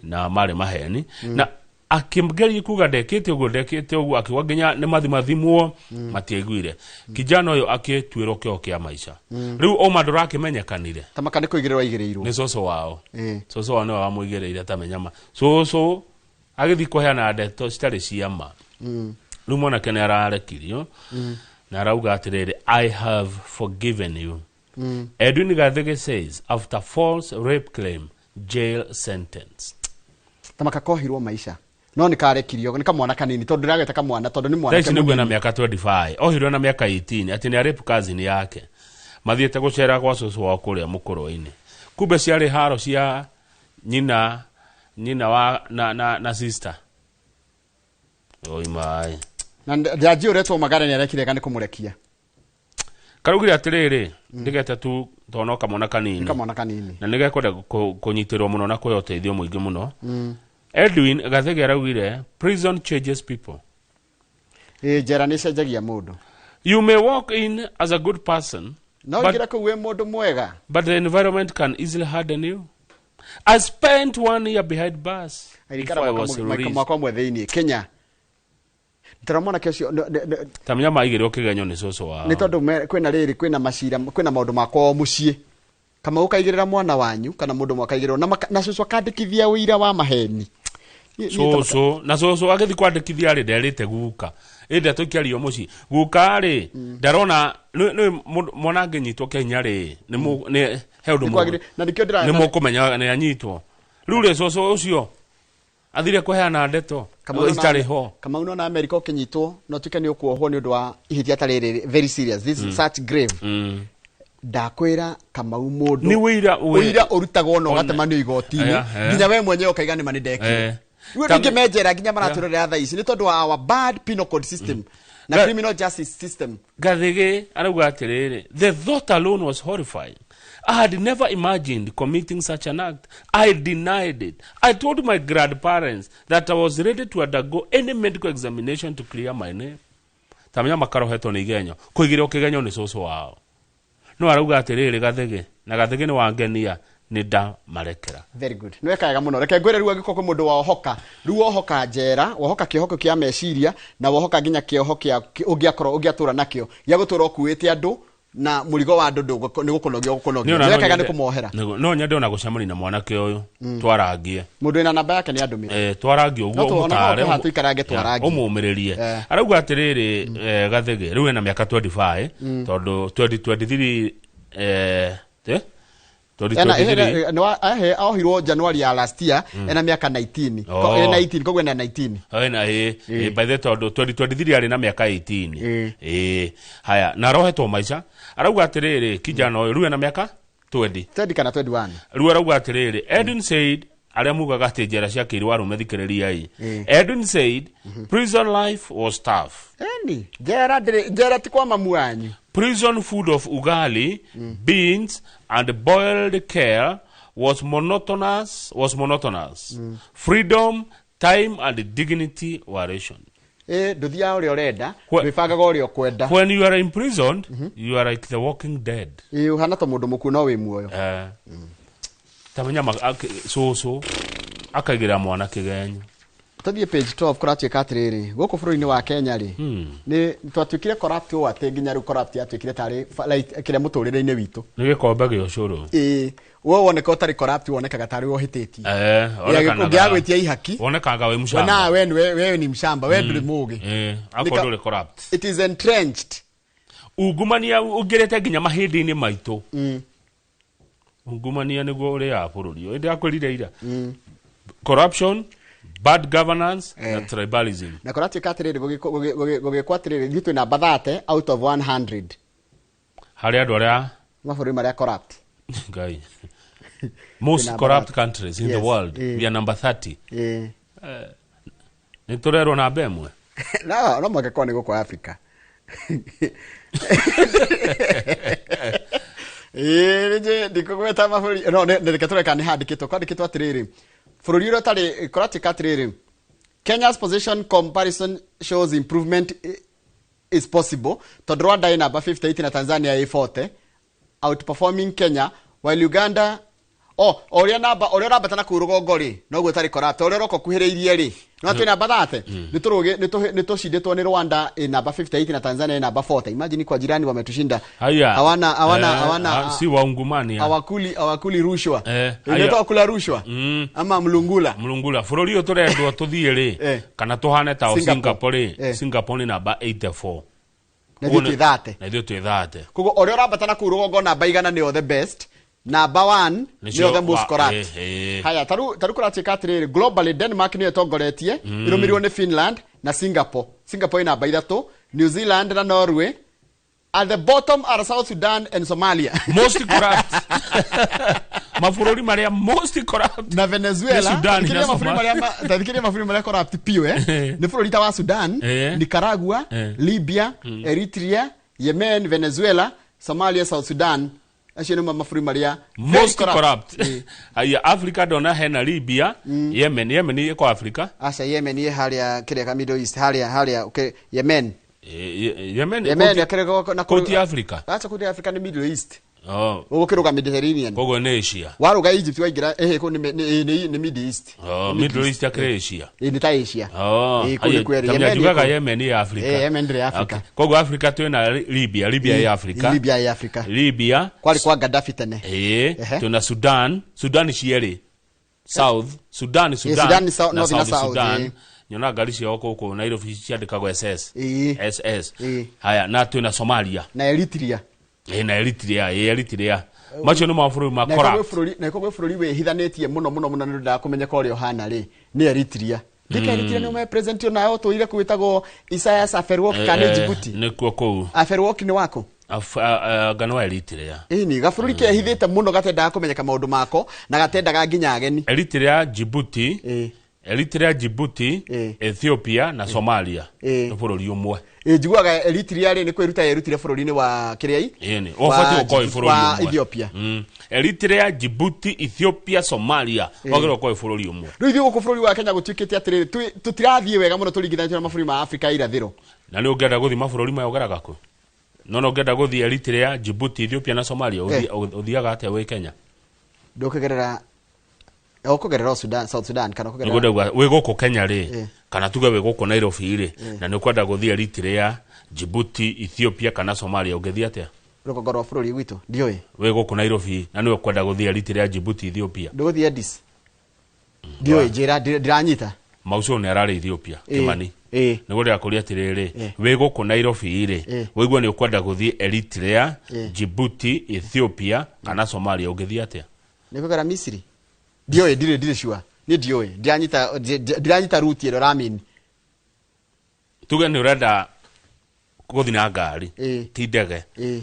na marĩ maheni, na akĩgeria kuga ndekĩte ũguo, ndekĩte ũguo, akiuga nginya nĩ mathimathimwo matiaiguire. Kijana ũyũ akĩtuĩrwo kĩoho kĩa maica. Rĩu ũma ndũrakĩmenyekanire. Tamaka nĩ kũigĩrĩrwo aigĩrĩirwo. Nĩ cũcũ wao. Cũcũ wao nĩwe wamũigĩrĩire. Tamenya ma cũcũ agĩthiĩ kũheana ndeto citarĩ cia ma. Rĩu mwanake nĩ ararekirio na arauga atĩrĩrĩ, "I have forgiven you." Edwin Gathege says after false rape claim jail sentence. Tamaka kohirwo maica no nĩ karekirio, nĩ kamwana kanini, tondũ ndĩrageta kamwana tondũ nĩ thaa mwanake ici nĩguo na mũnini. Mĩaka 25, ohirwo na mĩaka 18 atĩ nĩ arĩpu cousin yake mathiĩte gũcera gwa cũcũ wao kũrĩa mũkũrũ-inĩ. Kumbe ciarĩ haro cia nyina wa na sister. Oi mai. Na njanji ũretwo Magare nĩ arekire nĩ kũmũrekia. Karaugire atĩrĩrĩ, ndigete tu tondũ no kamwana Nĩ kanini. Kamwana kanini. Na nĩgekwenda kũnyitĩrwo mũno na kũheo ũteithio mũingĩ mũno. Edwin Gathege araugire prison changes people. Ĩ, njera nĩ cenjagia mũndũ. You may walk in as a good person, No ũingĩre kũu wĩ mũndũ mwega. but the environment can easily harden you. I spent 1 year behind bars Aikara before I was released. mwaka ũmwe thĩinĩ Kenya. Tara mwanake ũcio Ta menya maigĩrwo kĩgenyo nĩ cũcũ wao. Nĩ tondũ kwĩna rĩrĩ, kwĩna macira, kwĩna maũndũ ma kwao mũciĩ. Kama ũkaigĩrĩra mwana wanyu kana mũndũ ũmwe akaigĩrĩrwo na cũcũ akandĩkithia ũira wa maheni. Cũcũ na cũcũ agĩthiĩ kwandĩkithia rĩ, nderĩte guka. Ĩndĩ atũikĩario mũciĩ. Guka rĩ, ndarona, nĩ mwana angĩnyitwo kĩhinya rĩ, nĩ he ũndũ Nĩ kwagĩrĩ- na nĩkĩo ndĩra- nĩ mũkũmenya nĩ anyitwo. Rĩu rĩ, cũcũ ũcio athire kũheana ndeto itarĩ ho. Kamau nona America ũkĩnyitwo no tuĩke nĩ ũkuohwo nĩ ũndũ wa ihĩtia ta rĩrĩ very serious. This is such grave. Ndakwĩra Kamau mũndũ Nĩ ũira ũira ũrutagwo na ũgatemanio igoti-inĩ. Nginya we mwenyewe ũkaiga nĩ ma nĩ ndekire. Rĩu andũ aingĩ me njera nginya maratũrorera thaa ici nĩ tondũ wa our bad penal code system na criminal justice system. Gathigi arauga atĩrĩrĩ, the thought alone was horrifying. I had never imagined committing such an act. I denied it. I told my grandparents that I was ready to undergo any medical examination to clear my name. Ta menya makarohetwo nĩ igenyo. Kũigĩrwo kĩgenyo nĩ cũcũ wao. No arauga atĩrĩrĩ Gathigi, na Gathigi nĩ wangenia, nĩ ndamarekera. Very good. Nĩ weka wega mũno. Reke ngwĩre rĩu angĩkorwo kwĩ mũndũ wohoka, rĩu wohoka njera, wohoka kĩoho kĩa meciria, na wohoka nginya kĩoho kĩa ũngĩakorwo ũngĩatũra nakĩo, gĩa gũtũra ũkuĩte andũ na mũrigo wa andũ nĩ gũkũnogia ũgũkũnogia. Nĩ weka wega nĩ kũmohera. No nyende ona gũcemania na mwanake ũyũ, twarangie. Mũndũ wĩna namba yake nĩ andũmĩre. Twarangie ũguo, No ũmũtare, no tũhaha tũikarange twarangie. ũmũmĩrĩrie. Arauga atĩrĩrĩ, Gathigi, rĩu ena mĩaka 25, tondũ 2023, 2023. Ohirwo January ya last year, ena mĩaka 19. Ena 18, koguo ena 19. Ena, by the tondũ 2023 arĩ na mĩaka 18. Haya, na arohetwo maica. Arauga atĩrĩrĩ, kijana ũyũ, rĩu ena mĩaka 20. 20 kana 21. Rĩu arauga atĩrĩrĩ, Edwin said, arĩa mugaga atĩ njera cia kĩirwo arũme thikĩrĩriai. Edwin said, prison life was tough. Eni, njera ndĩrĩ, njera ti kwa mamu wanyu. Prison food of ugali, beans and boiled kale was monotonous, was monotonous. Freedom, time and dignity were rationed. Ndũthiaga ũrĩa ũrenda, ndwĩbangaga ũrĩa ũkwenda. When you are imprisoned, you are like the walking dead. Ũhana ta mũndũ mũkuũ no wĩ muoyo. Ta menya cũcũ akaigĩrĩra mwana kĩgenyo. Tũthiĩ page 12 kũratuĩka atĩrĩrĩ, gũkũ bũrũri-inĩ wa Kenya rĩ, nĩ twatuĩkire corrupt ũũ atĩ nginya rĩu corrupt yatuĩkire tarĩ like, kĩrĩa mũtũrĩre-inĩ witũ. Nĩ gĩkombe gĩa ũcũrũ. We woneka ũtarĩ corrupt wonekaga tarĩ ũhĩtĩtie. Ũngĩaga gwĩtia ihaki, Wonekaga wĩ mũcamba. Na we we ni mshamba, we ndũrĩ mũgĩ. Akorwo ndũrĩ corrupt. It is entrenched. Ungumania ũngĩrĩte nginya mahĩndĩ-inĩ maitũ. Ungumania nĩguo ũrĩaga bũrũri ũyũ. Ndĩrakwĩrire ira. Corruption, bad governance, na tribalism. Na kũratuĩka atĩrĩrĩ, gũgĩkwo atĩrĩrĩ, ithuĩ twĩ namba 30 out of 100. Harĩ andũ arĩa mabũrũri marĩa corrupt. Ngai. Most Number corrupt thirty. countries in the Yes. world. We are number 30. Nĩ tũrerwo namba ĩmwe. No, no mwaka kwa nĩ gũkũ Africa. Nĩ ndikũgweta mabũrũri. No, nĩ reke tũreka nĩ handĩkĩtwo. Kwandĩkĩtwo atĩrĩrĩ. Bũrũri ũrĩa ũtarĩ, kũratuĩka atĩrĩrĩ. Kenya's position comparison shows improvement is possible. Tondũ Rwanda ĩ namba 58 na Tanzania ĩ 40, outperforming Kenya, while Uganda, oh, ũrĩa namba, ũrĩa ũrambata na kũu rũgongo rĩ, noguo ũtarĩ corrupt. Ũrĩa ũroka ũkuhĩrĩirie rĩ, no twĩ namba 30. Nĩ tũrũgĩ, nĩ tũhĩ, nĩ tũcindĩtwo nĩ Rwanda ĩ namba 58 na Tanzania ĩ namba 40. Imagine kwa jirani wametushinda. Haya. Hawana, hawana, hawana, Si waungumani. Hawakuli rushwa. Inaitwa Haya. kula rushwa. Ama mlungula. Mlungula. Bũrũri ũyũ tũrendwo tũthiĩ rĩ, kana tũhane ta o Singapore. Singapore rĩ, Singapore nĩ namba 84. Na ithuĩ twĩ 30. Na ithuĩ twĩ 30. Koguo ũrĩa ũrambata na kũu rũgongo namba igana nĩo the best. Namba 1 Nĩcio nĩo the most corrupt. Haya, taru kũratuĩka atĩrĩrĩ, globally Denmark nĩyo ĩtongoretie, ĩrũmĩrĩirwo nĩ Finland na Singapore. Singapore ĩ namba 3, New Zealand na Norway. At the bottom are South Sudan and Somalia. Most corrupt. Mabũrũri marĩa most corrupt. Na Venezuela. Nĩ Sudan na Thikĩrĩria mabũrũri Somalia. marĩa thikĩrĩria mabũrũri marĩa corrupt piũ, Nĩ bũrũri ta wa Sudan, Nicaragua, Libya, Eritrea, Yemen, Venezuela, Somalia, South Sudan. Acio nĩmo mabũrũri marĩa very Most corrupt. corrupt. Haya, Africa ndona hena Libya, Yemen, Yemen ĩko Africa. Aca, Yemen ĩ harĩa kĩrĩa ka Middle East, harĩa, okay, Yemen. Yemen. Yemen akĩrĩ na Kũu ti Africa. Acha, kũu ti Africa, nĩ Middle East. Oh. Ũgũkĩrũga Mediterranean. Koguo nĩ Asia. Warũga Egypt waingĩra ĩhĩ kũu nĩ Middle East. Oh, Middle East akĩrĩ Asia. Ĩ, nĩ ta Asia. Oh, Ĩ, kũu nĩ kweri. Yemen Yemen njugaga ĩ kũu. Yemen ya Africa. Eh, Yemen ndĩrĩ Africa. Okay. Koguo Africa twĩna Libya, Libya ya Africa. Libya ya Africa. Libya. Kwarĩ kwa Gaddafi tene. Ĩĩ, Ehe. twĩna Sudan, Sudan cierĩ. South, Sudan, Sudan, Sudan ni na North na South South, Sudan. ĩĩ. Nyona ngari ciao kũkũ Nairobi ciandĩkagwo SS. Ĩĩ. SS. Ĩĩ. Haya, na twĩna Somalia. Na Eritrea. Ĩĩ, na Eritrea, ĩĩ, Eritrea. Macio nĩ mabũrũri ma Na ĩkorwo gwĩ corrupt. bũrũri, na ĩkorwo gwĩ bũrũri wĩhithanĩtie mũno mũno mũno nĩ ũndũ kũmenyeka ũrĩa ũhana rĩ, nĩ Eritrea. Ndika Eritrea nĩ ũme president onayo ũtũire kũu wĩtagwo Isaias Afwerki, kana nĩ Djibouti. Nĩkuo kũu. Afwerki nĩ wako. Ngano wa Eritrea. Ĩni gabũrũri kehithĩte mũno, gatendaga kũmenyeka maũndũ mako na gatendaga nginya ageni. Eritrea, Djibouti, Ĩĩ. Eritrea, Djibouti, Ĩĩ. Ethiopia na Somalia. Ĩĩ. Nĩ bũrũri ũmwe. Ĩ, njiguaga Eritrea rĩ nĩ kwĩruta yerutire bũrũri-inĩ wa kĩrĩa Ĩni, ũbatiĩ gũkorwo wĩ bũrũri wa ũmwe. Ethiopia. Eritrea, Djibouti, Ethiopia, Somalia wagĩrĩirwo gũkorwo wĩ bũrũri ũmwe. Rĩu ithuĩ gũkũ bũrũri wa Kenya gũtuĩkĩte atĩrĩrĩ, tũtirathiĩ wega mũno tũringithanĩtio na mabũrũri ma Afrika ya irathĩro. Na nĩ ũngĩenda gũthiĩ mabũrũri maya ũgeraga kũ? No ũngĩenda gũthiĩ Eritrea, Djibouti, Ethiopia na Somalia, ũthiaga atĩa wĩ Kenya? Ndũkũgerera, ũkũgerera o Sudan, South Sudan, kana ũkũgerera Nĩguo ndauga wĩ gũkũ Kenya rĩ, Ĩĩ. kana tuge wĩ gũkũ Nairobi rĩ, na nĩ ũkwenda gũthiĩ Eritrea, Djibouti, Ethiopia kana Somalia, ũngĩthiĩ atĩa? Rũgongo rwa bũrũri gwitũ ndiũĩ. Wĩ gũkũ Nairobi na nĩ ũkwenda gũthiĩ Eritrea, Djibouti, Ethiopia. Ndũgũthiĩ Addis, ndiũĩ, njĩra ndiranyita. Mauco nĩ ararĩ Ethiopia. Ĩĩ. Kimani. Ĩĩ. Nĩguo ndĩrakũria atĩrĩrĩ, Ĩĩ. wĩ gũkũ Nairobi rĩ, Ĩĩ. wĩigua nĩ ũkwenda gũthiĩ Eritrea, Ĩĩ. Djibouti, Ethiopia kana Somalia, ũngĩthiĩ atĩa? Nĩ kũgera Misiri, ndiũĩ, ndirĩ sure, niĩ ndiũĩ, ndiranyita, ndiranyita route ĩrĩa ũramini. Tuge nĩ ũrenda gũthiĩ na ngari, Ĩĩ. ti ndege, Ĩĩ.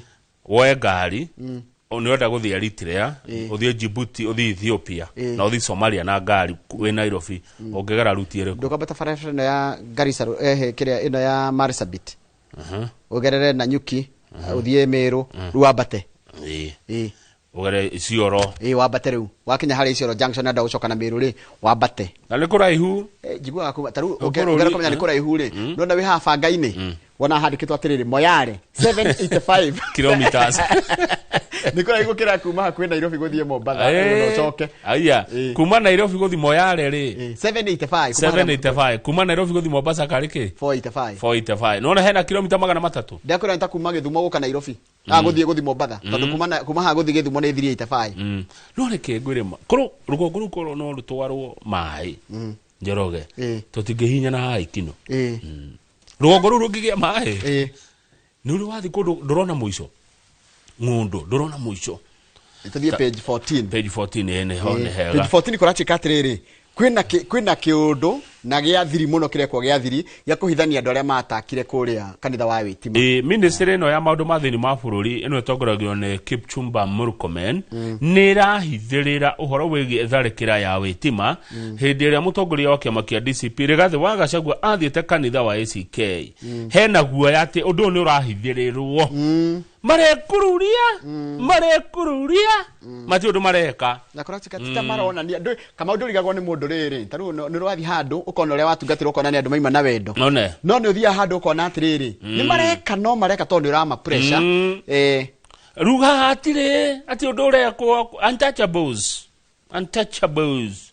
woe ngari, nĩ ũrenda gũthiĩ Eritrea, Ĩĩ. ũthiĩ Djibouti, ũthiĩ Ethiopia Ĩĩ. na ũthiĩ Somalia na ngari wĩ Nairobi, ũngĩgera route ĩrĩkũ? Ndũkambata barabara ĩno ya Garissa, kĩrĩa ĩno ya Marsabit, ũgerere Nanyuki, ũthiĩ Meru, rĩu wambate. Ĩĩ. Ĩĩ. Ũgere Isiolo. Ĩĩ, wambate rĩu wakinya harĩa Isiolo junction, enda gũcoka na Meru rĩ, wambate. Na nĩ kũraihu. Eh, njiguaga kuma ta rĩu Bũrũri, ũngĩenda kũmenya nĩ kũraihu rĩ, nona wĩ haha banga-inĩ, wona handĩkĩtwo atĩrĩrĩ, Moyale 785 Kilometers. Nĩ kũraihu gũkĩra kuma hakuhĩ Nairobi gũthiĩ Mombatha na ũcoke. Aya. Ĩĩ. Kuma Nairobi gũthiĩ Moyale rĩ, Ĩĩ, 785 kuma harĩa- 785. Kuma Nairobi gũthiĩ Mombasa karĩ kĩ? 485. 485. Nona hena kilomita 300. Ndakwĩra nĩ ta kuma Gĩthumo gũka Nairobi, gũthiĩ Mombatha, tondũ kuma haha gũthiĩ Gĩthumo nĩ 385. No reke ngwĩre ma korwo rũgongo rũu korwo no rũtwarwo maĩ, Njoroge, Ĩĩ. tũtingĩhinyana haha ikino. Ĩĩ. Rũgongo rũu rũngĩgĩa maĩ, Ĩĩ. nĩ ũrĩ wathiĩ kũndũ ndũrona mũico, ng'ũndũ ndũrona mũico. Tũthiĩ page 14. Page 14, ĩĩ, nĩho nĩ hega. Page 14 kũratuĩka atĩrĩrĩ, kwĩna kĩũndũ na gĩa thiri mũno kĩrekwo gĩa thiri gĩa kũhithania andũ arĩa matakire kũrĩa kanitha wa Wĩtima. Ĩ, ministry ĩno ya maũndũ ma thĩinĩ ma bũrũri ĩno ĩtongoragio nĩ Kipchumba Murkomen nĩ ĩrahithĩrĩra ũhoro wĩgiĩ tharĩkĩra ya wĩtima hĩndĩ ĩrĩa mũtongoria wa kĩama kĩa DCP Rigathĩ wa Gachagua athiĩte kanitha wa ACK. Hena guoya atĩ ũndũ ũyũ nĩ ũrahithĩrĩrwo, marekururia marekururia, matirĩ ũndũ mareka. Na kũratuĩka ti ta maronania Kamau, ndũrigagwo nĩ mũndũ rĩrĩ, ta rĩu nĩ ũrathiĩ handũ ũkona ũrĩa watungatĩrwo, ũkona nĩ andũ maima na wendo. One. No nĩ ũthiaga handũ ũkona atĩrĩrĩ, nĩ mareka, no mareka tondũ nĩ ũrama pressure. Rĩu haha hatirĩ atĩ ũndũ ũrekwo. Untouchables, untouchables,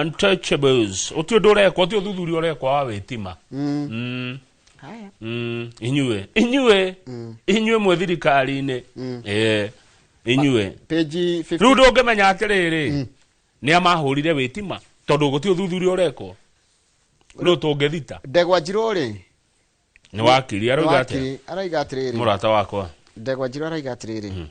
untouchables, ũti ũndũ ũrekwo, ũti ũthuthuria ũrekwo wa wĩtima. Haya. Inyuĩ mwĩ thirikari-inĩ. Inyuĩ Page 50. Rĩu ndũngĩmenya atĩrĩrĩ nĩ a mahũrire wĩtima tondũ gũtirĩ ũthuthuria ũrekwo, rĩu tũngĩthita. Ndegwa Njirũ rĩ, Nĩ wakiri, arauga atĩa? Wakiri araiga atĩrĩrĩ, Mũrata wakwa. Ndegwa Njirũ araiga atĩrĩrĩ,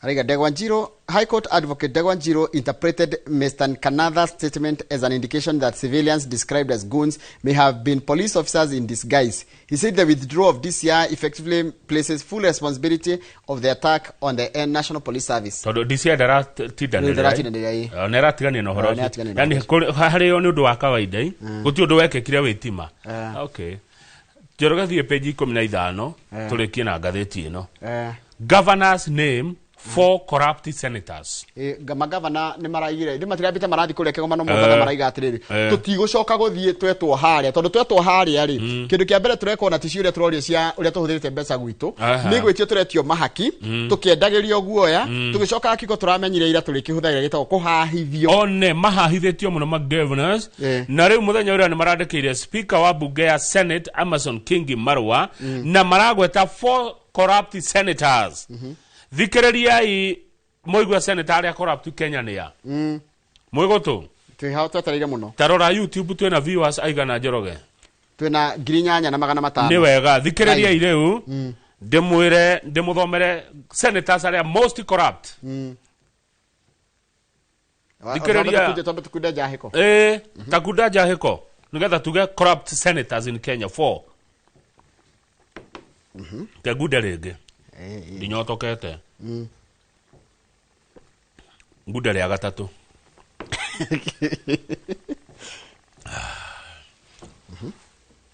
araiga Ndegwa Njirũ, High Court advocate Ndegwa Njirũ interpreted Mr. Kanatha's statement as an indication that civilians described as goons may have been police officers in disguise. He said the withdrawal of DCI effectively places full responsibility of the attack on the National Police Service. Tondũ DCI ndaratindanĩrĩra. Ndaratindanĩrĩra, ĩ. Nĩ aratigania na ũhoro Oh, nĩ ũcio. aratigania na Yani ũhoro. harĩ o nĩ ũndũ wa kawaida, ĩ. Gũtirĩ ũndũ wekĩkire wĩtima. Okay, Njoroge, thiĩ page 15, tũrĩkie na ngathĩti ĩno. Governor's name Four corrupt senators. Magavana nĩ maraigire nĩ matirambĩte marathiĩ kũrĩa kĩgomano Mombatha, maraiga atĩrĩrĩ, tũtigũcoka gũthiĩ twetwo harĩa, tondũ twetwo harĩa rĩ, kĩndũ kĩa mbere tũrekwo na ticio ũrĩa tũrorio cia ũrĩa tũhũthĩrĩte mbeca gwitũ, nĩ gwĩtio tũretio mahaki, tũkĩendagĩrio guoya, tũgĩcoka kiko tũramenyire ira tũrĩkĩhũthagĩra gĩtagwo kũhahithio. One mahahithĩtio mũno ma governors. Na rĩu mũthenya ũrĩa nĩ marandĩkĩire speaker wa bunge ya Senate Amason Kingi marũa na maragweta four corrupt senators. Thikĩrĩriai mũigue senator arĩa corrupt Kenya nĩ a mwĩgũtũ. Twĩ hao twetereire mũno. Tarora YouTube, twĩna viewers aigana, Njoroge? Twĩna 8500. Nĩ wega, thikĩrĩriai rĩu ndĩmwĩre, ndĩmũthomere senators arĩa most corrupt. Thikĩrĩria. Twambe tukunde njahĩko. Ĩ, takunda njahĩko nĩgetha tuge corrupt senators in Kenya four. Kengunde rĩngĩ, ndinyotokete ngunde rĩa gatatũ.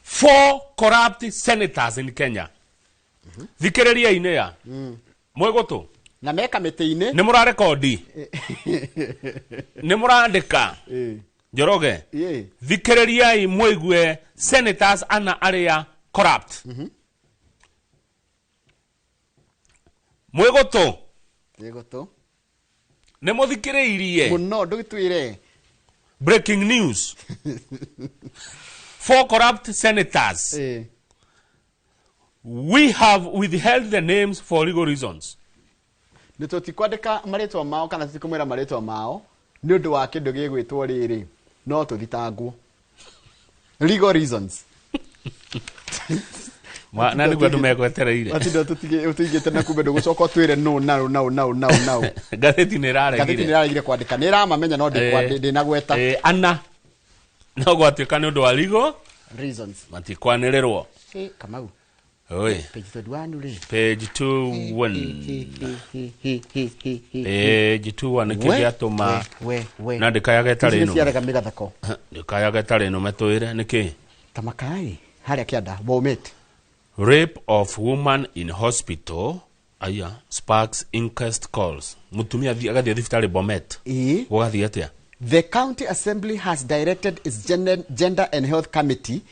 Four corrupt senators in Kenya, thikĩrĩriai nĩ ya mwĩgũtũ. Na me kamĩtĩ-inĩ. Nĩ mũrarekondi, nĩ mũrandĩka? Njoroge. Ĩ. Thikĩrĩriai mũigue senators ana arĩa corrupt. Mwĩgũtũ. Mwĩgũtũ. Nĩ mũthikĩrĩirie? Mũno, ndũgĩtwĩre. Breaking news: four corrupt senators. We have withheld the names for legal reasons. Nĩ tũtikwandĩka marĩtwa mao kana tũtikũmwĩra marĩtwa mao nĩ ũndũ wa kĩndũ gĩgwĩtwo rĩrĩ, no tũthitangwo, legal reasons. Na nĩguo andũ megwetereire. Matinda tũigĩte na kumbe ndũgũcoka ũtwĩre no nau nau nau nau nau. Ngathĩti nĩ Ngathĩti ĩraregire. Nĩ ĩraregire kwandĩka, nĩ ĩramamenya no ndĩnagweta. Ana no gwatuĩka nĩ ũndũ wa legal reasons matikwanĩrĩrwo. Kamau. Oi. Page 21 rĩ. Page 21, page 21, nĩkĩ gĩatũma we we na ndĩkayaga ĩtarĩ Ici nĩ nũme? ciarega mĩgathako. Ndĩkayaga ĩtarĩ nũme, twĩre nĩkĩ. Ta makai harĩa kĩanda Bomet. Rape of woman in hospital aya sparks inquest calls. Mutumia agathiĩ thibitarĩ Bomet. Gũgathiĩ atĩa? The county assembly has directed its gender and health committee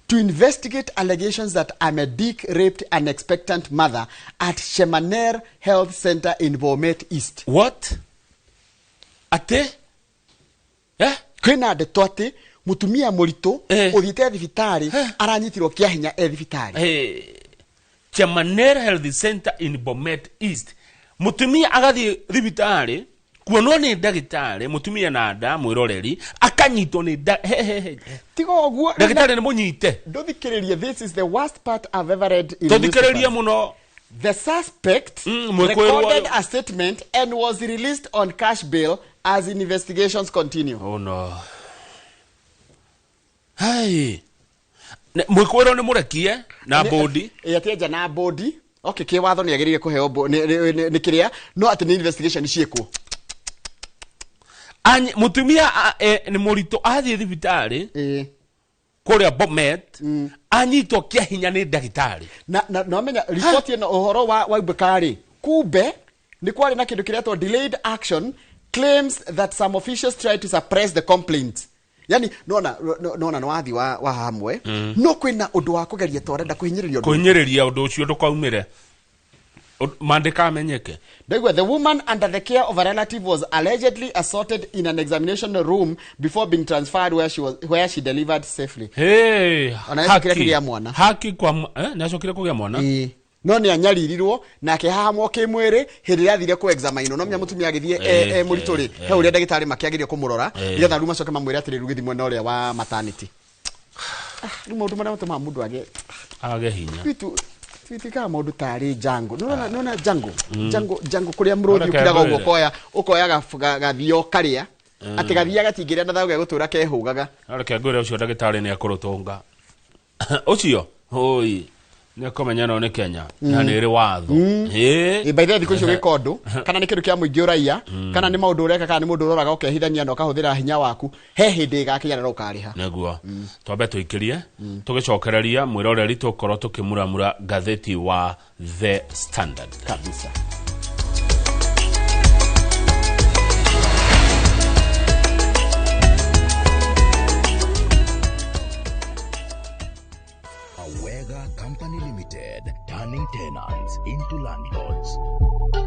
to investigate allegations that a medic raped an expectant mother at Shemaner Health Center in Bomet East. What, atĩ eh? Kwĩna ndeto atĩ mũtumia mũritũ ũthiĩte thibitarĩ aranyitirwo kĩa hinya e thibitarĩ. Hey, Chemaner Health Center in Bomet East, mutumia agathiĩ thibitarĩ kuonwo nĩ ndagĩtarĩ, mutumia na nda, mwĩroreri akanyitwo nĩ nda he, he, he. Tiga ũguo. Ndagĩtarĩ nĩ mũnyite. Ndũthikĩrĩrie, this is the worst part I've ever read in Tũthikĩrĩrie newspapers. mũno. The suspect Mwĩkũĩrwo recorded ũyũ. a statement and was released on cash bail as investigations continue. Oh no. Hai. Mwĩkũĩrwo nĩ mũrekie na bodi. Ĩ, atienja na bodi. Okay, kĩwatho nĩ agĩrĩire kũheo nĩ kĩrĩa no atĩ nĩ investigation ciĩkwo. Mutumia nĩ mũritũ athiĩ thibitarĩ kũrĩa Bomet anyitwo kĩa hinya nĩ ndagĩtarĩ. Na nomenya riboti ĩno ũhoro wa waibũka rĩ, kumbe nĩ kwarĩ na kĩndũ kĩretwo delayed action, claims that some officials tried to suppress the complaint. Yani nona nona nĩ wathi wa hamwe no kwĩna ũndũ wa kũgeria ta ũrenda kũhinyĩrĩria ũndũ. Kũhinyĩrĩria ũndũ ũcio ndũkaumĩre. Mandĩka amenyeke. Ndaigua the woman under the care of a relative was allegedly assaulted in an examination room before being transferred where she delivered safely. Hey, Ona nĩacokire kũgĩa mwana. Haki kwa nĩacokire kũgĩa mwana. Ĩĩ. No nĩ anyaririrwo na akĩhahamwo kĩmwĩrĩ hĩndĩ ĩrĩa athire kũ examine. No menya mũtumia agĩthiĩ e mũritũ rĩ, he ũrĩa ndagĩtarĩ makĩagĩrio kũmũrora nĩgetha rĩu macoke mamwĩre atĩrĩ, rĩu gĩthiĩ mwena ũrĩa wa maternity. Rĩu maũndũ marĩa matũmaga mũndũ age age hinya. Twitu twitikaga maũndũ tarĩ jango, nona nona jango jango jango kũrĩa mũrũthi Reke ũkiraga ũguo. ngwĩre. Ũkoya gathia ũkarĩa atĩ gathia gatingĩrĩa na thayũ gegũtũra kehũgaga. Reke ngwĩre, ũcio ndagĩtarĩ nĩ ekũrũtũnga ũcio oi nĩ ekũmenya no nĩ Kenya na nĩ ĩrĩ watho. Ĩĩ. Ĩ, by the way, thikũ ici ũgĩka ũndũ kana nĩ kĩndũ kĩa mũingĩ ũraiya kana nĩ maũndũ ũreka kana nĩ mũndũ ũroraga ũkehithania na ũkahũthĩra hinya waku, he hĩndĩ ĩgakinya na ũkarĩha. Nĩguo twambe tũikĩrie, tũgĩcokereria mwĩroreri tũkorwo tũkĩmuramura ngathĩti wa The Standard. Kabisa. Company Limited, turning tenants into landlords.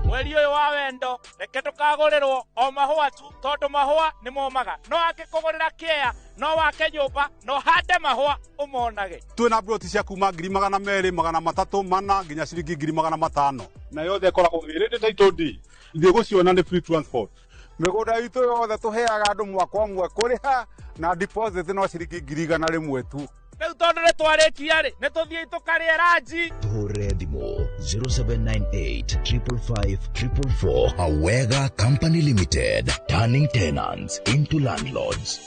Mweri ũyũ wa wendo, reke ndũkagũrĩrwo o mahũa tu, tondũ mahũa nĩ momaga. No angĩkũgũrĩra kĩea, no wake nyũmba, no hande mahũa ũmonage. Twĩna mburoti cia kuma 200,000, 300, 400 nginya ciringi 500,000. Na yothe ĩkoragwo ĩrĩ title deed. Ithuĩ gũciona nĩ free transport. Mĩgũnda itũ yothe tũheaga andũ mwaka ũmwe kũrĩha na deposit no ciringi 100,000 tu. Rĩu tondũ nĩ twarĩkia rĩ, nĩ tũthiĩi tũkarĩe ranji. Tũhũrĩre thimũ 0798 555 444. Awega Company Limited, turning tenants into landlords.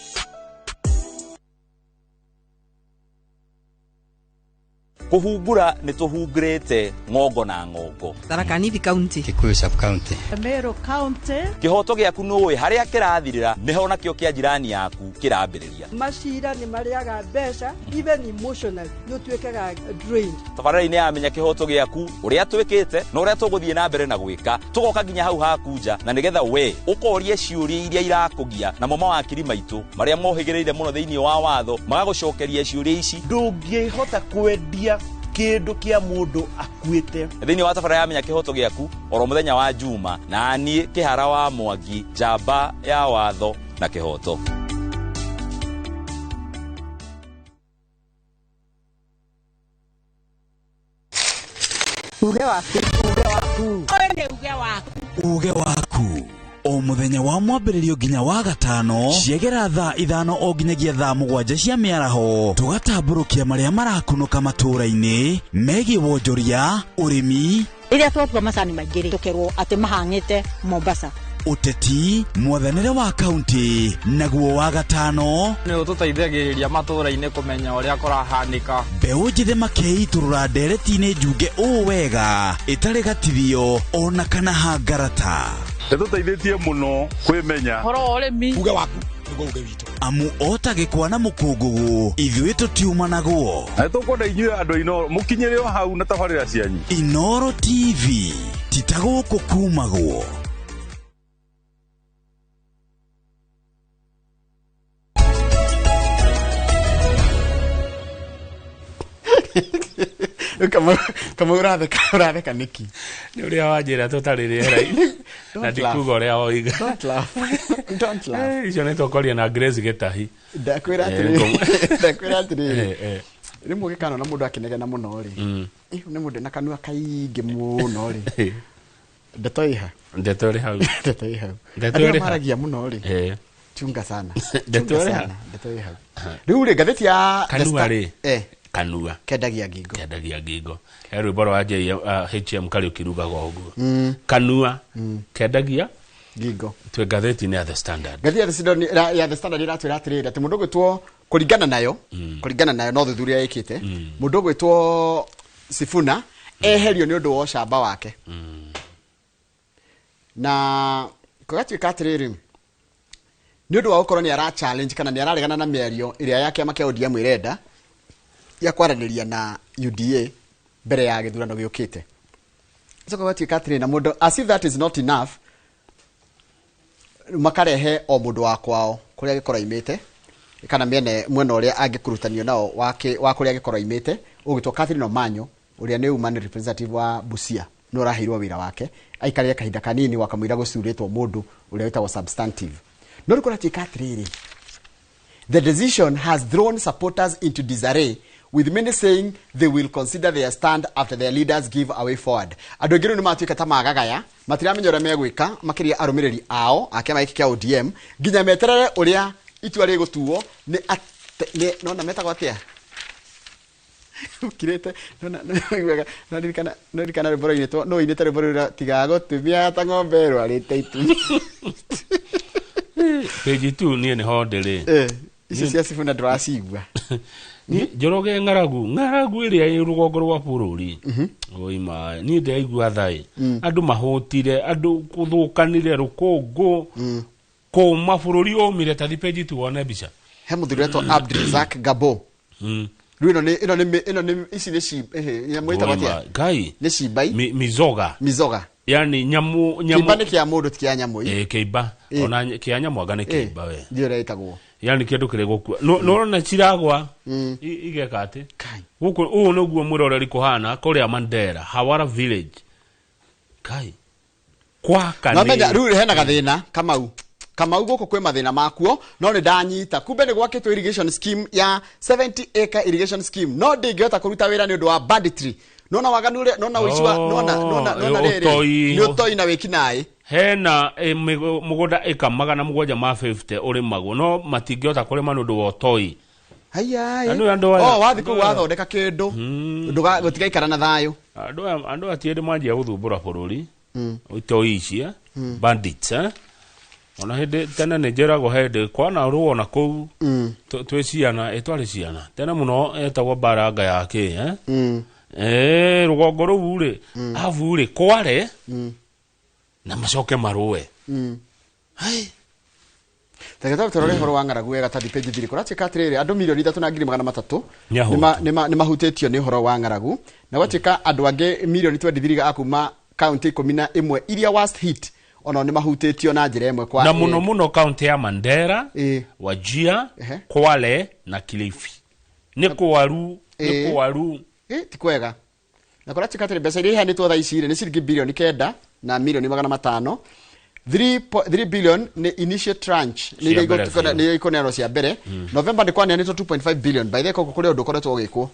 Kũhungura nĩ tũhungurĩte ng'ongo na ng'ongo. Tharaka Nithi County, Kikuyu sub county, Meru County. Kĩhoto gĩaku nũĩ harĩa kĩrathirĩra nĩho nakĩo kĩa jirani yaku kĩrambĩrĩria. Macira nĩ marĩaga mbeca, even emotionally nĩ ũtuĩkaga drained. Tabarĩra-inĩ ya Menya Kĩhoto Gĩaku, ũrĩa twĩkĩte na ũrĩa tũgũthiĩ na mbere na gwĩka, tũgoka nginya hau haku nja, na nĩgetha we ũkorie ciũria iria irakũgia, namo mawakiri maitũ marĩa mohĩgĩrĩire mũno thĩinĩ wa watho magagũcokeria ciũria ici. Ndũngĩhota kwendia kĩndũ kĩa mũndũ akuĩte. Thĩinĩ wa tabarĩra ya Menya Kĩhoto Gĩaku oro mũthenya wa Juma, na niĩ Kĩhara wa Mwangi, njamba ya watho na kĩhoto. Uge waku, uge waku, ũyũ nĩ uge waku, uge waku o muthenya wa mwambĩrĩrio nginya wa gatano ciegera thaa 5 o nginyagia thaa 7 cia mĩaraho, tũgatambũrũkia marĩa marakunũka matũũra-inĩ megiĩ wonjoria, ũrĩmi. Rĩrĩa twatua macani maingĩ rĩ, tũkerwo atĩ mahang'ĩte Mombasa. Ũteti, mwathanĩre wa kaunti, naguo wa gatano nĩ ũtũteithagĩrĩria matũũra-inĩ kũmenya ũrĩa kũrahanĩka. Mbeũ njĩthĩ makeitũrũra ndereti-inĩ njunge ũũ wega ĩtarĩ gatithio ona kana hangarata. Nĩtũteithĩtie mũno kwĩmenya ũhoro wa ũrĩmi. Uge waku nĩguo uge witũ. Amu ota gĩkwa na mũkũngũgũ ithuĩ tũtiumanagwo. Na nĩtũkwenda inyuĩ andũ a Inooro mũkinyĩre o hau na tabarĩra cianyu. Inooro TV ti ta gũkũ kumagwo. Kama uratheka niki? Nĩ ũrĩa wanjĩra tũtarĩ rĩera-inĩ. Na ndikuga ũrĩa woiga. Don't laugh. Don't laugh. Icio nĩ tũkwaria na Grace Gĩtahi. Ndakwĩra atĩrĩrĩ. Rĩmwe ũgĩkana na mũndũ akĩnegena mũno rĩ. Nĩ mũndũ na kanua kaingĩ mũno rĩ. Ndeto ĩha. Ndeto ĩrĩ hau. Ndeto ĩ hau. Andũ maragia mũno rĩ. Chunga sana. Ndeto ĩrĩ hau. Ndeto ĩ hau. Rĩu rĩ ngathĩti ya kanua rĩ. Kanua kendagia ngingo, kendagia ngingo. He rwĩmbo rwa HM Kariũki rugaga ũguo. Kanua kendagia ngingo. Twĩ ngathĩti-inĩ ya The Standard. Ngathĩti ya The Standard ĩratwĩra atĩrĩrĩ atĩ mũndũ ũgwĩtwo kũringana nayo, kũringana nayo no thuthuria ĩkĩte, mũndũ ũgwĩtwo Sifuna eherio nĩ ũndũ wa ũcamba wake. Na kũgatuĩka atĩrĩrĩ nĩ ũndũ wa gũkorwo nĩ ara challenge kana nĩ araregana na mĩario ĩrĩa ya kĩama kĩa ODM ĩrenda ya kwaranĩria na UDA mbere ya gĩthurano gĩũkĩte. So kũgatuĩka atĩrĩrĩ na mũndũ as if that is not enough, makarehe o mũndũ wa kwao kũrĩa gĩkorwo aimĩte kana mĩene mwena ũrĩa angĩkurutanio nao wa kũrĩa gĩkorwo aimĩte, ũgwĩtwo Catherine Omanyo ũrĩa nĩ woman representative wa Busia, nĩ ũraheirwo wĩra wake aikarire kahinda kanini wakamũira gũcurĩtwo mũndũ ũrĩa wĩtagwo substantive. No rĩu kũratuĩka atĩrĩrĩ, the decision has thrown supporters into disarray, with many saying they will consider their stand after their leaders give a way forward. Andũ aingĩ rĩu nĩ matuĩka ta magagaya, matiramenya ũrĩa megwĩka, makĩria arũmĩrĩri ao a kĩama gĩkĩ kĩa ODM, nginya meterere ũrĩa itua rĩgũtuo nĩ nona metagwo atĩa? Ũkirĩte, nona rwĩmbo rũinĩtwo, no ũinĩte rwĩmbo rũrĩa tiga gũtumia ta ng'ombe ĩrwarĩte itumi. Page 2 niĩ nĩho ndĩrĩ. Icio cia Sifuna ndĩracigua. Njoroge ng'aragu ĩrĩa ĩ rũgongo rwa bũrũri. Oima niĩ ndĩraigua thaĩ. Andũ mahũtire, andũ kũthũkanire rũkũngũ. Kũma bũrũri ũmire ta thi page 2 wone mbica. He mũthuri wetwo Abdulrazak Gabo. Rĩu ĩno nĩ ici nĩ nyamũ ĩtagwo atĩa? Ngai. Nĩ cimbai. Mizoga. Mizoga. Yani nyamu kĩimba nĩ kĩa mũndũ ti kĩa nyamũ. Kĩimba ona kĩa nyamũ anga nĩ kĩimba we. Ndiũ ũrĩa ĩtagwo. Yani kindu kire gukua no na ciragwa igeka ati guku uu niguo mwiroreri kuhana kuria Mandera Hawara village kai kwaka no menya riu hena gathina Kamau guku kwi mathina makuo no ni ndanyita kumbe ni gwakitwo irrigation scheme ya 70 acre irrigation scheme no ndingihota kuruta wira ni undu wa banditry nona waganu ure nona uicwa nona riri ni utoi na wikinae hena mugunda eka 750 urimagwo no matingihota kurima ni undu wa utoi haya oh wathi ku wathondeka kindu nduga gutigaikara na thayo andu atiende manjia guthumbura bururi utoi ici bandits ona hindi tene ni njiragwo hindi kwana ruo na kuu twi ciana itwari ciana tene muno etagwo baranga ya ki rugongo ruu ri abu ri kware na macoke maruwe hai Tegeta torore horo wa ng'aragu wega tathi page 3 kũratuĩka atĩrĩrĩ andũ milioni 3,300 nĩ mahutĩtio nĩ ũhoro wa ng'aragu na gwatuĩka andũ angĩ milioni 23 a kuma kaunti 11 iria worst hit ona nĩ mahutĩtio na njĩra ĩmwe kwa na mũno mũno kaunti ya Mandera, Wajir, Kwale na Kilifi nĩ kwaru nĩ kwaru ti kwega na kũratuĩka atĩrĩ mbeca iria iheanĩtwo thaa ici nĩ ciringi bilioni 9 na milioni 500. 3 billion ni initial tranche ni iria ikuneanwo cia mbere November ni kwaneanĩtwo 2.5 billion by the way koko kũrĩ ũndũ ũkoretwo ũgĩkwo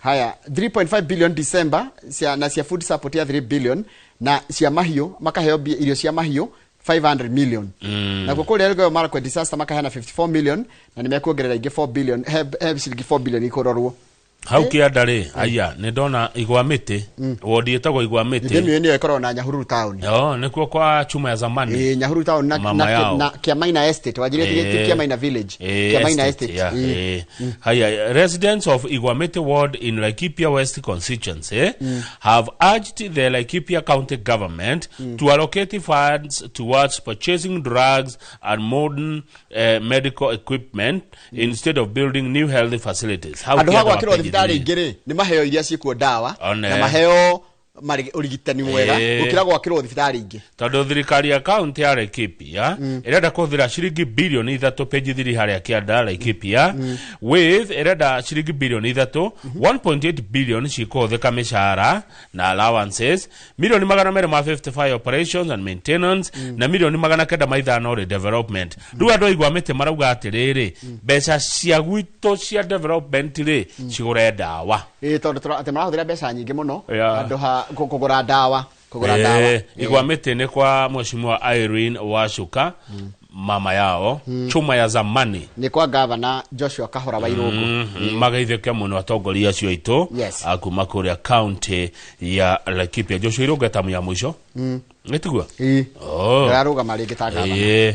haya 3.5 billion December cia na cia food support ya 3 billion na cia mahiũ makaheo irio cia mahiũ 500 million na kũrĩa Elgeyo Marakwet disaster makaheana 54 million na nĩmekuongerera ingĩ 4 billion he ciringi 4 billion ikũrorwo hau kĩanda rĩ aya nĩ ndona igwa mĩtĩ wodi ĩtagwo igwa mĩtĩ ndĩmĩũĩ nĩyo ĩkoragwo na Nyahururu town nĩkuo kwa chuma ya zamani Nyahururu town na Kiamaina estate wajire Kiamaina village Kiamaina estate haya residents of Igwamiti ward in Laikipia West constituency have urged the Laikipia county government to allocate funds towards purchasing drugs and modern medical equipment instead of building new health facilities. How thibitarĩ ingĩ rĩ nĩ maheo iria ciĩkuo ndawa na maheo ũrigitani mwega gũkĩra gwakĩrwo thibitarĩ ingĩ tondũ thirikari ya kaunti ya Laikipia ĩrenda kũhũthĩra ciringi bilioni 3 page 3 harĩa kĩanda Laikipia with ĩrenda ciringi bilioni 3 1.8 billion cikũhũthĩka mĩcara na allowances milioni 255 operations and maintenance na milioni 905 redevelopment rĩu andũ aigua mĩtĩ marauga atĩrĩrĩ mbeca cia gwitũ cia development rĩ cigũre ndawa tondũ atĩ marahũthĩra mbeca nyingĩ mũno andũ ha kũgũra ndawa Igwa mĩtĩ nĩ kwa mheshimiwa Irene Wacuka mama yao chuma ya zamani nĩ kwa gavana Joshua Kahora wa Irũngũ magaithĩke mũno atongoria acio aitũ akuma kũrĩa county ya Laikipia Joshua Irũngũ etamu ya mũico nĩtiguo ararũgama rĩngĩ ta gavana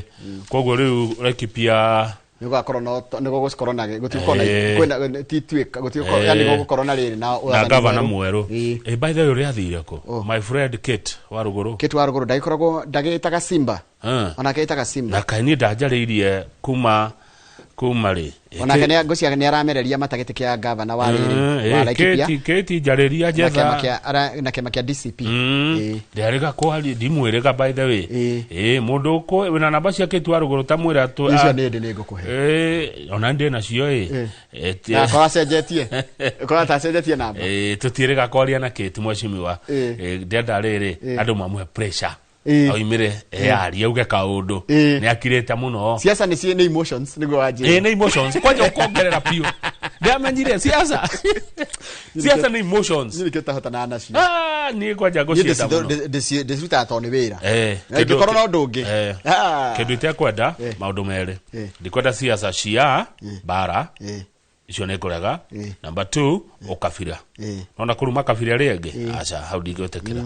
koguo rĩu Laikipia nĩgũgakorwo no nĩgũgũkorwo na gũtigũkorwo na kwĩna ti tuĩka gũtigũkorwo yani gũgũkorwo na rĩrĩ na gavana mwerũ by the way ũrĩa athire kũ my friend Kate wa Rũgũrũ Kate wa Rũgũrũ ndagĩkoragwo ndagĩtaga Simba onake ĩtaga Simba na kaĩ niĩ ndanjarĩirie kuma rĩ onake nĩ ngũcia nĩ aramereria mata gĩtĩ kĩa gavana wa rĩrĩ wa Laikipia Kate njarĩria njetha na kĩama kĩa DCP ndĩarĩga kwaria ndimwĩrĩga by the way mũndũ wĩna namba cia Kate wa Rũgũrũ ta mwĩra tũ icio nĩ ndĩ nĩngũkũhe ona ndĩ nacio akorwo acenjetie akorwo atacenjetie namba tũtiĩrĩga kwaria na Kate mheshimiwa ndĩenda rĩrĩ andũ mamũhe pressure oimire arie uge kaundu ni akirite muno siasa ni nĩ emotions niguo wanjĩra nĩ emotions kwanja ukongerera piũ ndiamenyire siasa siasa nĩ emotions niĩ nĩkĩo tahotanaga nacio niĩ kwanja ngũcienda mũno ndĩcirutaga tondũ nĩ wĩra ingĩkorwo na ũndũ ũngĩ kĩndũ itekwenda maũndũ merĩ ndikwenda siasa cia bara icio nĩ ngũrega number 2 ũkabira nona kũruma kabira rĩngĩ aca hau ndingĩtĩkĩra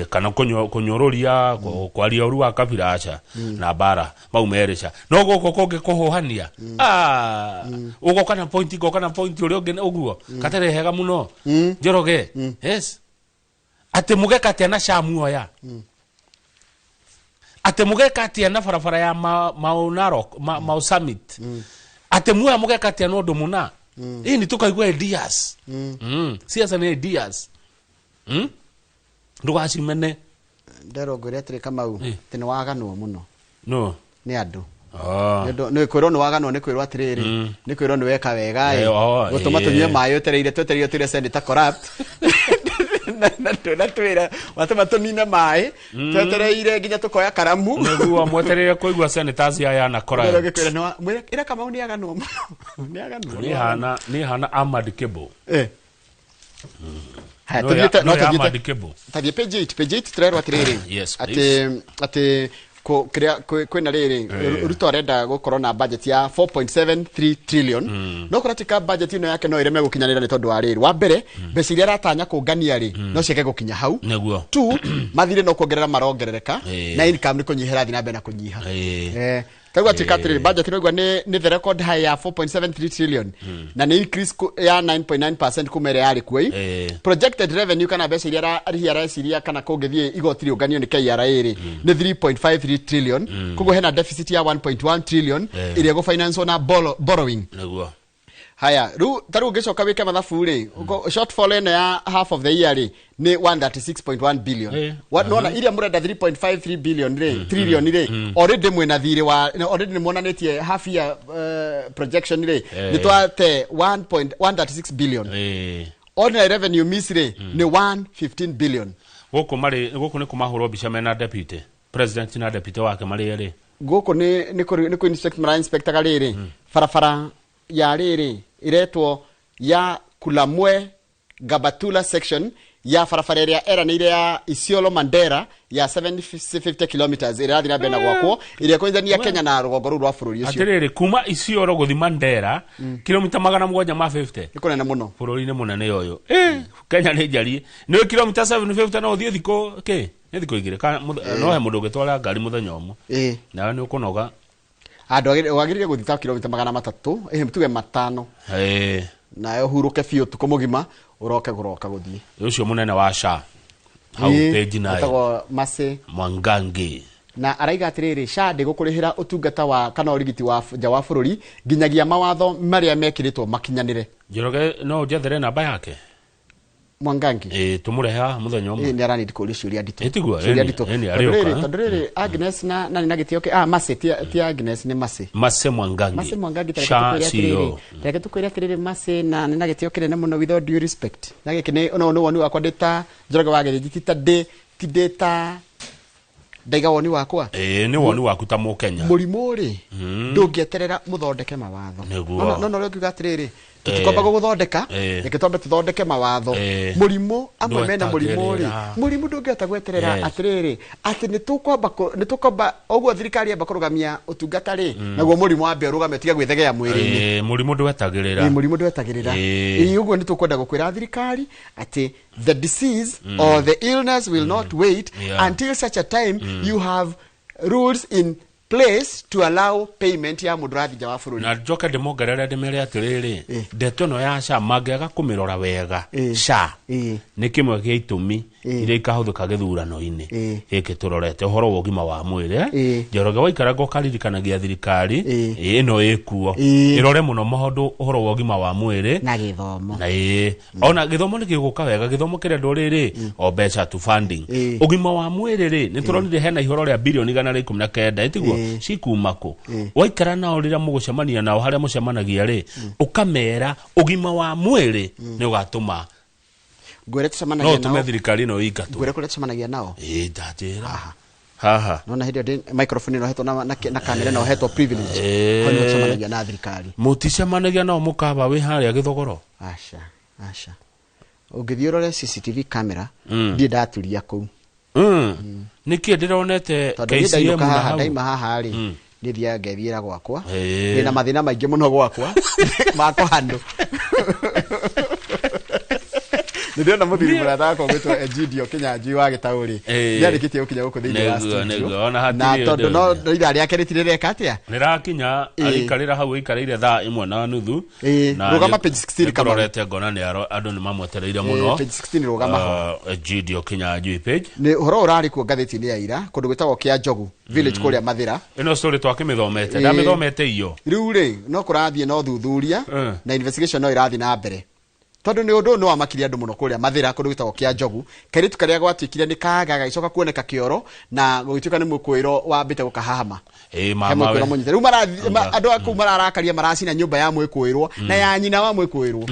kana kũnyũrũria kwaria ũru wa kabira aca na bara mau merĩ ca no gũkũ kũngĩ kũhũhania ũgoka na point ngoka na point ũrĩa ũngĩ ũguo katarĩ hega mũno Njoroge yes atĩ mũgeka atĩa na Sha muoya atĩ mũgeka atĩa na barabara ya Mau Narok Mau Summit ate muoya mũgeka atĩa na ũndũ mũna ĩĩ nĩ tũkaigua ideas siasa nĩ ideas ndũgacimene nderwo ngwĩre atĩrĩ Kamau atĩ nĩ waganwo mũno no nĩ andũ Nĩ kwĩrwo nĩ waganwo nĩ kwĩrwo atĩrĩrĩ nĩ kwĩrwo nĩ weka wega ĩ gũtũma tũnyue maĩ ũtereire twetereire twĩre senator corrupt na twĩra watũma tũnine maĩ twetereire nginya tũkoya karamu nĩguo mwetereire kũigua senators aya na corrupt ĩra Kamau nĩ aganwo mũno nĩ aganwo nĩ hana Ahmad Kebo haya tũthiĩte no tũthiĩte tathiĩ page 8 page 8 tũrerwo atĩrĩrĩ atĩ atĩ kwĩna rĩrĩ Ruto arenda gũkorwo na budget ya 4.73 trillion no kũratika budget ĩno yake no ĩreme gũkinyanĩra nĩ tondũ wa rĩrĩ wa mbere mbeca iria aratanya kũngania rĩ no ciage gũkinya hau nĩguo two mathirĩ no kuongerera marongerereka na income nĩ kũnyiha ĩrathiĩ na mbere na kũnyiha Taguo atĩ atĩrĩrĩ budget ĩno nĩ the record high ya 4.73 trillion na nĩ increase ya 9.9% kuma ĩrĩa yarĩ kuo projected revenue kana mbeca iria arĩhi areciria kana kũngĩthiĩ igoti rĩũnganio nĩ KRA rĩ nĩ 3.53 trillion koguo hena deficit ya 1.1 trillion ĩrĩa ĩgũfinancewo na borrowing nĩguo haya rĩu ta rĩu ũngĩcoka wĩke mathabu rĩ shortfall ĩno ya half of the year rĩ nĩ 136.1 billion nona iria mũrenda 3.53 billion rĩ trillion rĩ already mwĩna thirĩ wa already nĩ muonanĩtie half year projection rĩ nĩ twate 1.136 billion ordinary revenue miss rĩ nĩ 115 billion gũkũ marĩ gũkũ nĩ kũmahũrwo mbica mena deputy president na deputy wake marĩ erĩ gũkũ nĩ kũ inspect mara inspectaga rĩrĩ barabara ya rĩrĩ iretwo ya Kulamwe Gabatula section ya barabara ĩrĩa eranĩire ya Isiolo Mandera ya 750 kilometers ĩrĩa ĩrathiĩ na mbere na gwakwo ĩrĩa ĩkũnyitithania Kenya na rũgongo rũu rwa bũrũri ũcio atĩrĩrĩ kuma Isiolo gũthiĩ Mandera kilomita 750 nĩ kũnene mũno bũrũri-inĩ mũnene ũyũ Kenya nĩ njariĩ nĩ kilomita 750 no ũthiĩ thikũ kĩ nĩ thikũ igĩrĩ no he mũndũ ũngĩtwara ngari mũthenya ũmwe nawe nĩ ũkũnoga andũ wagĩrĩire gũthiĩ ta kilomita 300 tuge 500 nayo ũhurũke biũ ũtukũ mũgima ũroke gũroka gũthiĩ ũcio mũnene wa SHA hau page 9 etagwo Mercy Mwangangi na araiga atĩrĩrĩ SHA ndĩgũkũrĩhĩra ũtungata wa kana ũrigiti wa nja wa bũrũri nginyagia mawatho marĩa mekĩrĩtwo makinyanĩre Njoroge no ũnjethere namba yake Mwangangi tũmũrehe haha mũthenya ũmwe nĩ aranindi kũũria ciũria nditũ ciũria nditũ tondũ rĩrĩ Agnes na nani na gĩtĩo kĩ Mercy ti Agnes nĩ Mercy Mercy Mwangangi Mercy Mwangangi tareke tũkwĩre atĩrĩrĩ Mercy na nĩ na gĩtĩo kĩnene mũno with all due respect na gĩkĩ nĩ no nĩ woni wakwa ndĩ ta Njoroge wa Gĩthĩnji ti ta ndĩ ti ndĩ ta ndaiga woni wakwa nĩ woni waku ta Mũkenya mũrimũ rĩ ndũngĩeterera mũthondeke mawatho no no ũrĩa ũngiuga atĩrĩrĩ tũtikwamba gũgũthondeka reke twambe tũthondeke mawatho mũrimũ amwe mena mũrimũ rĩ mũrimũ ndũngĩhota gweterera atĩrĩrĩ atĩ nĩ tũkwamba ũguo thirikari yamba kũrũgamia ũtungata rĩ naguo mũrimũ wambe ũrũgame ũtige gwĩthegea mwĩrĩ-inĩ mũrimũ ndwetagĩrĩra mũrimũ ndwetagĩrĩra ũguo nĩ tũkwenda gũkwĩra thirikari atĩ the disease or the illness will not wait until such a time you have rules in place to allow payment ya mũndũ ũrathiĩ nja wa bũrũri na njoke ndĩmongerere ndĩmere atĩrĩrĩ ndeto ĩno ya SHA mangĩaga kũmĩrora wega SHA nĩ kĩmwe gĩa itũmi iria ikahũthĩka gĩthurano-inĩ gĩkĩ tũrorete ũhoro wa ũgima wa mwĩrĩ Njoroge waikaranga ũkaririkanagia thirikari ĩno ĩkuo ĩrore mũno maũndũ ũhoro wa ũgima wa mwĩrĩ na gĩthomo na ona gĩthomo nĩ gĩgũka wega gĩthomo kĩrendwo rĩrĩ o mbeca tu funding ũgima wa mwĩrĩ rĩ nĩ tũronire hena ihoro rĩa bilioni 119 ĩtiguo cikuma kũ waikara nao rĩrĩa mũgũcemania nao harĩa mũcemanagia rĩ ũkamera ũgima wa mwĩrĩ nĩ ũgatũma ngwĩre tũcemanagia nao no ũtũme thirikari ĩno ĩingatwo ngwĩre kũrĩa tũcemanagia nao ndanjĩra haha nona hĩndĩ ĩyo microphone ĩno hetwo na kamera ĩno hetwo privilege hau nĩho tũcemanagia na thirikari mũticemanagia nao mũkaba wĩ harĩa gĩthogoro aca aca ũngĩthiĩ ũrore CCTV camera ndirĩ ndaturia kũu nĩkĩ ndĩronete KCM na hau ndaima haha rĩ nĩ thiaga ngethiĩra gwakwa ndĩna mathĩna maingĩ mũno gwakwa ma kũhandũ nĩ ndĩrona mũthuri mũrata wakwa ũgwĩtwo Egidio Kĩnyanjui wa Gĩtaũ rĩ nĩ arĩkĩtie gũkinya gũkũ thĩinĩ wa studio na tondũ no ithaa rĩake rĩtirĩreka atĩa rĩrakinya aikarĩra hau aikarĩire thaa 1:30 na rũgama page 16 Kamau nĩtũrorete ngona nĩ andũ nĩ mamwetereire mũno page 16 rũgama ho Egidio Kĩnyanjui page nĩ ũhoro ũrarĩ kuo ngathĩti-inĩ ya ira kũndũ gwĩtagwo Kĩa Njogu village kũrĩa Mathĩra ĩno story twakĩmĩthomete ndamĩthomete iyo rĩu rĩ no kũrathiĩ no thuthuria na investigation no ĩrathiĩ na mbere Tondu ni undu no wamakirie andu muno kuria Mathira kundu gwitagwo kia Njogu. Kairitu karia gwatuikire ni kaga gagicoka kuoneka kioro na gugituika ni mukwiro wambite gukahahama. Mama we. Riu andu aku mararakaria maracina nyumba ya mwikwirwo na ya nyina wa mwikwirwo.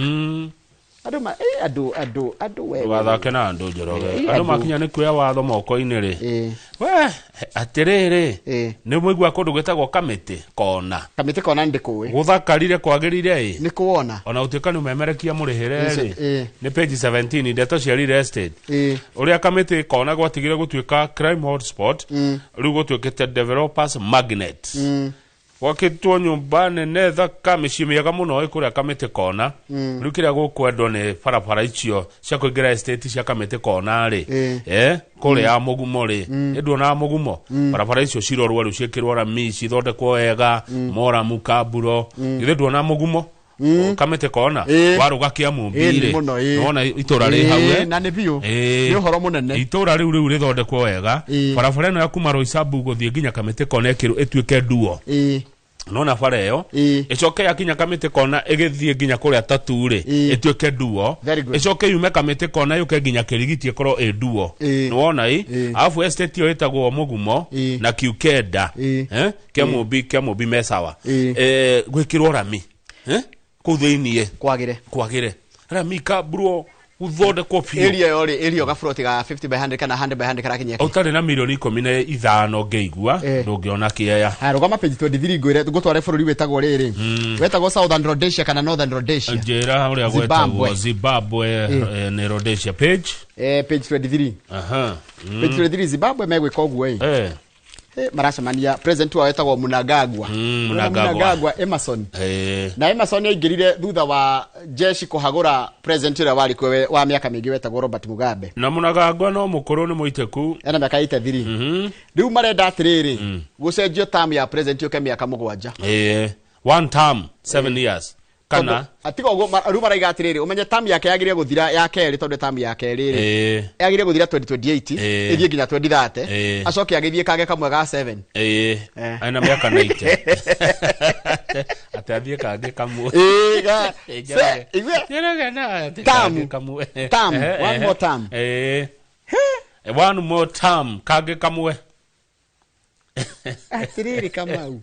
Andu ma andu we. Wathake na andu Njoroge. Andu makinya ni kuya watho moko-inĩ rĩ. We atiriri ni mwigua kundu gwitagwo Kamiti Kona. Kamiti Kona ndikuwi. Guthakarire kwagirire i. Ni kuwona. Ona utuika ni umemerekia murihire ri. Ni page 17 ndeto cia real estate. Uria Kamiti Kona gwatigire gutuika crime hotspot riu gutuikite developers magnet. Wakitwo nyumba nene thaka mĩciĩ mĩega mũno ĩ kũrĩa Kamiti Kona. Rĩu kĩrĩa gũkwendwo nĩ barabara icio cia kũingĩra estate cia Kamiti Kona rĩ. Kũrĩa ya Mũgumo rĩ. Nĩnduonaga Mũgumo. Barabara icio cirorwo rĩu ciĩkĩrwo rami cithondekwo wega moramu kamburo. Githĩ nduonaga Mũgumo? Kamiti Kona waruga kia Mumbi rĩ. Nĩwona itũra rĩ hau na nĩ biũ. Nĩ ũhoro mũnene. Itũra rĩu rĩthondekwo wega. Barabara ĩno ya kuma Roysambu gũthiĩ nginya Kamiti Kona ĩtuĩke nduo. Nona bara ĩyo ĩcoke yakinya Kamiti Kona ĩgĩthiĩ nginya kũrĩa Tatu rĩ ĩtuĩke nduo. Ĩcoke yume Kamiti Kona yũke nginya Kĩrigiti ĩkorwo ĩ nduo. Nĩwona ĩ alafu estate ĩyo ĩtagwo Mũgumo na Kiukenda Kĩa Mũmbi me sawa gwĩkĩrwo rami kũu thĩiniĩ kwagĩre rami kamburwo guthondekwo biũ. Area yo rĩ area gaburoti ga 50 by 100 kana 100 by 100 karakinyia ũtarĩ na milioni 15 ngĩigua ndũngĩona kĩeya. Haya rũgama page 23 ngwĩre ngũtware bũrũri wĩtagwo rĩrĩ wĩtagwo Southern Rhodesia kana Northern Rhodesia. Njĩra ũrĩa gwĩtagwo Zimbabwe nĩ Rhodesia page page 23. Page 23 Zimbabwe megwĩka ũguo ĩ maracemania president wao etagwo Mnangagwa. Mnangagwa Emerson. Na Emerson aingĩrire thutha wa jeshi kũhagũra president ũrĩa warĩ kuo wa mĩaka mĩingĩ wetagwo Robert Mugabe. Na Mnangagwa no mũkũrũ nĩ mũitĩku. Ena mĩaka 83. Rĩu marenda atĩrĩrĩ gũcenjio term ya president yũke mĩaka 7. One term 7 years. Kana atiga ũguo rĩu maraiga atĩrĩrĩ ũmenye term yake yagĩrĩire gũthira ya kerĩ tondũ term ya kerĩ rĩ yagĩrĩire gũthira 2028 ĩthiĩ nginya 2030 acoke agĩthiĩ kage kamwe ga 7. Ena mĩaka 90 atĩ athiĩ kangĩ kamwe. Term one more term. One more term kangĩ kamwe. Atĩrĩrĩ Kamau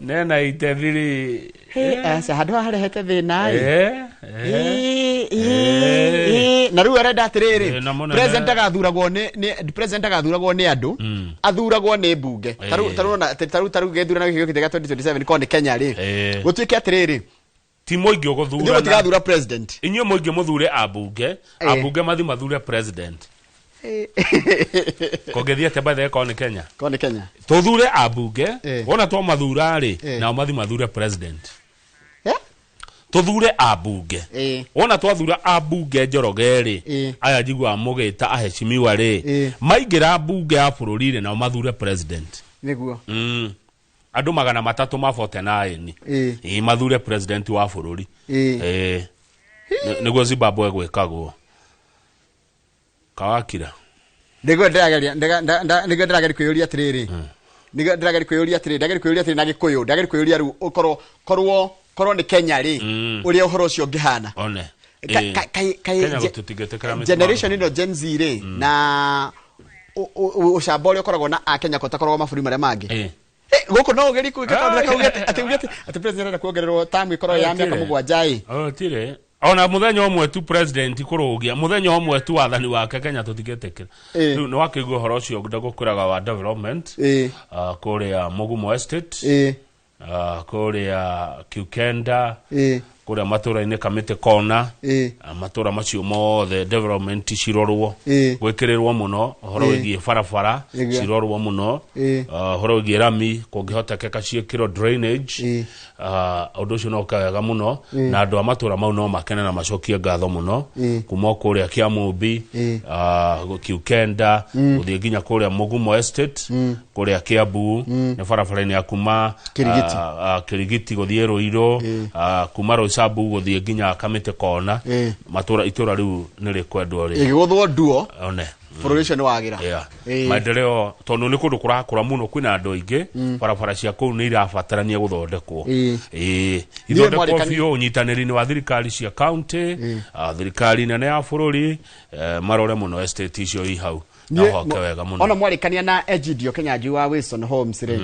nena itethiri aca handũ haha harehete thĩna ĩ na rĩu arenda atĩrĩrĩ president agathuragwo nĩ president agathuragwo nĩ andũ athuragwo nĩ mbunge tarĩu gĩthurano gĩkĩ gĩũkĩte gĩa 2027 korwo nĩ Kenya rĩ gũtuĩke atĩrĩrĩ ti mũingĩ ũgũthurana mũtigathura president inyuĩ mũingĩ mũthure ambunge ambunge mathi mathure president. Kũngĩthiĩ atĩa by the way korwo nĩ Kenya? Korwo nĩ Kenya tũthure ambunge wona twamathura rĩ nao mathi mathure president. Tũthure ambunge wona twathura ambunge Njoroge rĩ aya njiguaga mũgĩta aheshimiwa rĩ maingĩra mbunge ya bũrũri rĩ nao mathure president. Nĩguo andũ 349 mathure president wa bũrũri. Nĩguo Zimbabwe gwĩkagwo. Kawakira nĩguo ndĩrageria nĩguo ndĩrageria kwĩyũria atĩrĩrĩ nĩguo ndĩrageria kwĩyũria atĩrĩrĩ ndĩrageria kwĩyũria atĩrĩrĩ na Gĩkũyũ ndĩrageria kwĩyũria rĩu ũkorwo korwo nĩ Kenya rĩ ũrĩa ũhoro ũcio ũngĩhana. One generation ĩno Gen Z rĩ na ũcamba ũrĩa ũkoragwo na Akenya ko takoragwo mabũrũri marĩa mangĩ. Gũkũ no ũgerie gwĩka tondũ reke atĩ president arenda kuongererwo term ĩkorwo ya mĩaka 7 ĩ. Tirĩ ona muthenya ũmwe tu president kũrũgia muthenya ũmwe tu wathani wake Kenya tũtingĩtĩkĩra. Rĩu nĩ wakĩigua ũhoro ũcio ndagũkwĩraga wa development kũrĩa Mũgumo Estate kũrĩa Kiukenda kũrĩa matũra-inĩ Kamiti Kona matũra macio mothe development cirorwo gwĩkĩrĩrwo mũno ũhoro wĩgiĩ barabara cirorwo mũno ũhoro wĩgiĩ rami kũngĩhotekeka ciĩkĩrwo drainage ũndũ ũcio no ũka wega mũno na andũ a matũra mau no makene na macokie ngatho mũno kuma kũrĩa Kĩamũmbi Kiukenda gũthiĩ nginya kũrĩa Mũgumo Estate kũrĩa Kiambu nĩ barabara-inĩ ya kuma Kĩrigiti gũthiĩ Rũirũ kuma Roysambu gũthiĩ nginya Kamiti Kona matũra itũra rĩu nĩ rĩkwendwo rĩ ĩgĩgũthwo nduo one. Bũrũri ũcio nĩ wagĩra. Yeah. Ĩĩ. Maendeleo tondũ nĩ kũndũ kũrakũra mũno, kwĩna andũ aingĩ, barabara cia kũu nĩ irabatarania gũthondekwo. Ĩĩ. Ĩĩ, Niĩ ithondekwo mwarĩkani- biũ, ũnyitanĩri-inĩ wa thirikari cia county, thirikari nene ya bũrũri, marore mũno estate icio i hau na Niĩ- hoke wega mũno. Ona mwarĩkania na Egidio Kenyanjui wa Wilson Homes rĩ,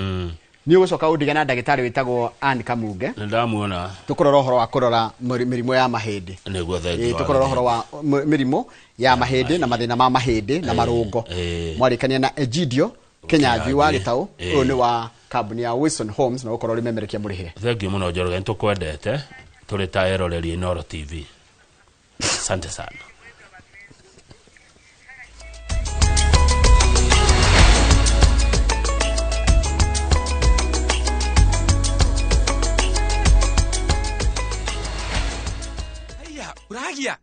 nĩ ũgũcoka ũndige na ndagĩtarĩ wĩtagwo Ann Kamunge. Nĩ ndamuona. Tũkũrora ũhoro wa kũrora mĩrimũ ya mahĩndĩ. Nĩguo, thengiũ. Ĩĩ, tũkũrora ũhoro wa mĩrimũ ya mahĩndĩ na mathĩna ma mahĩndĩ na marũngo. Mwarĩkania na Egidio Kenyanjui wa Gĩtaũ, ũyũ nĩ wa kambuni ya Wilson Homes, na ũkorwo ũrĩ memerekia mũrĩhĩre. Thengiũ mũno Njoroge, nĩ tũkwendete tũrĩ ta eroreri Inooro TV. Asante sana. Uragia.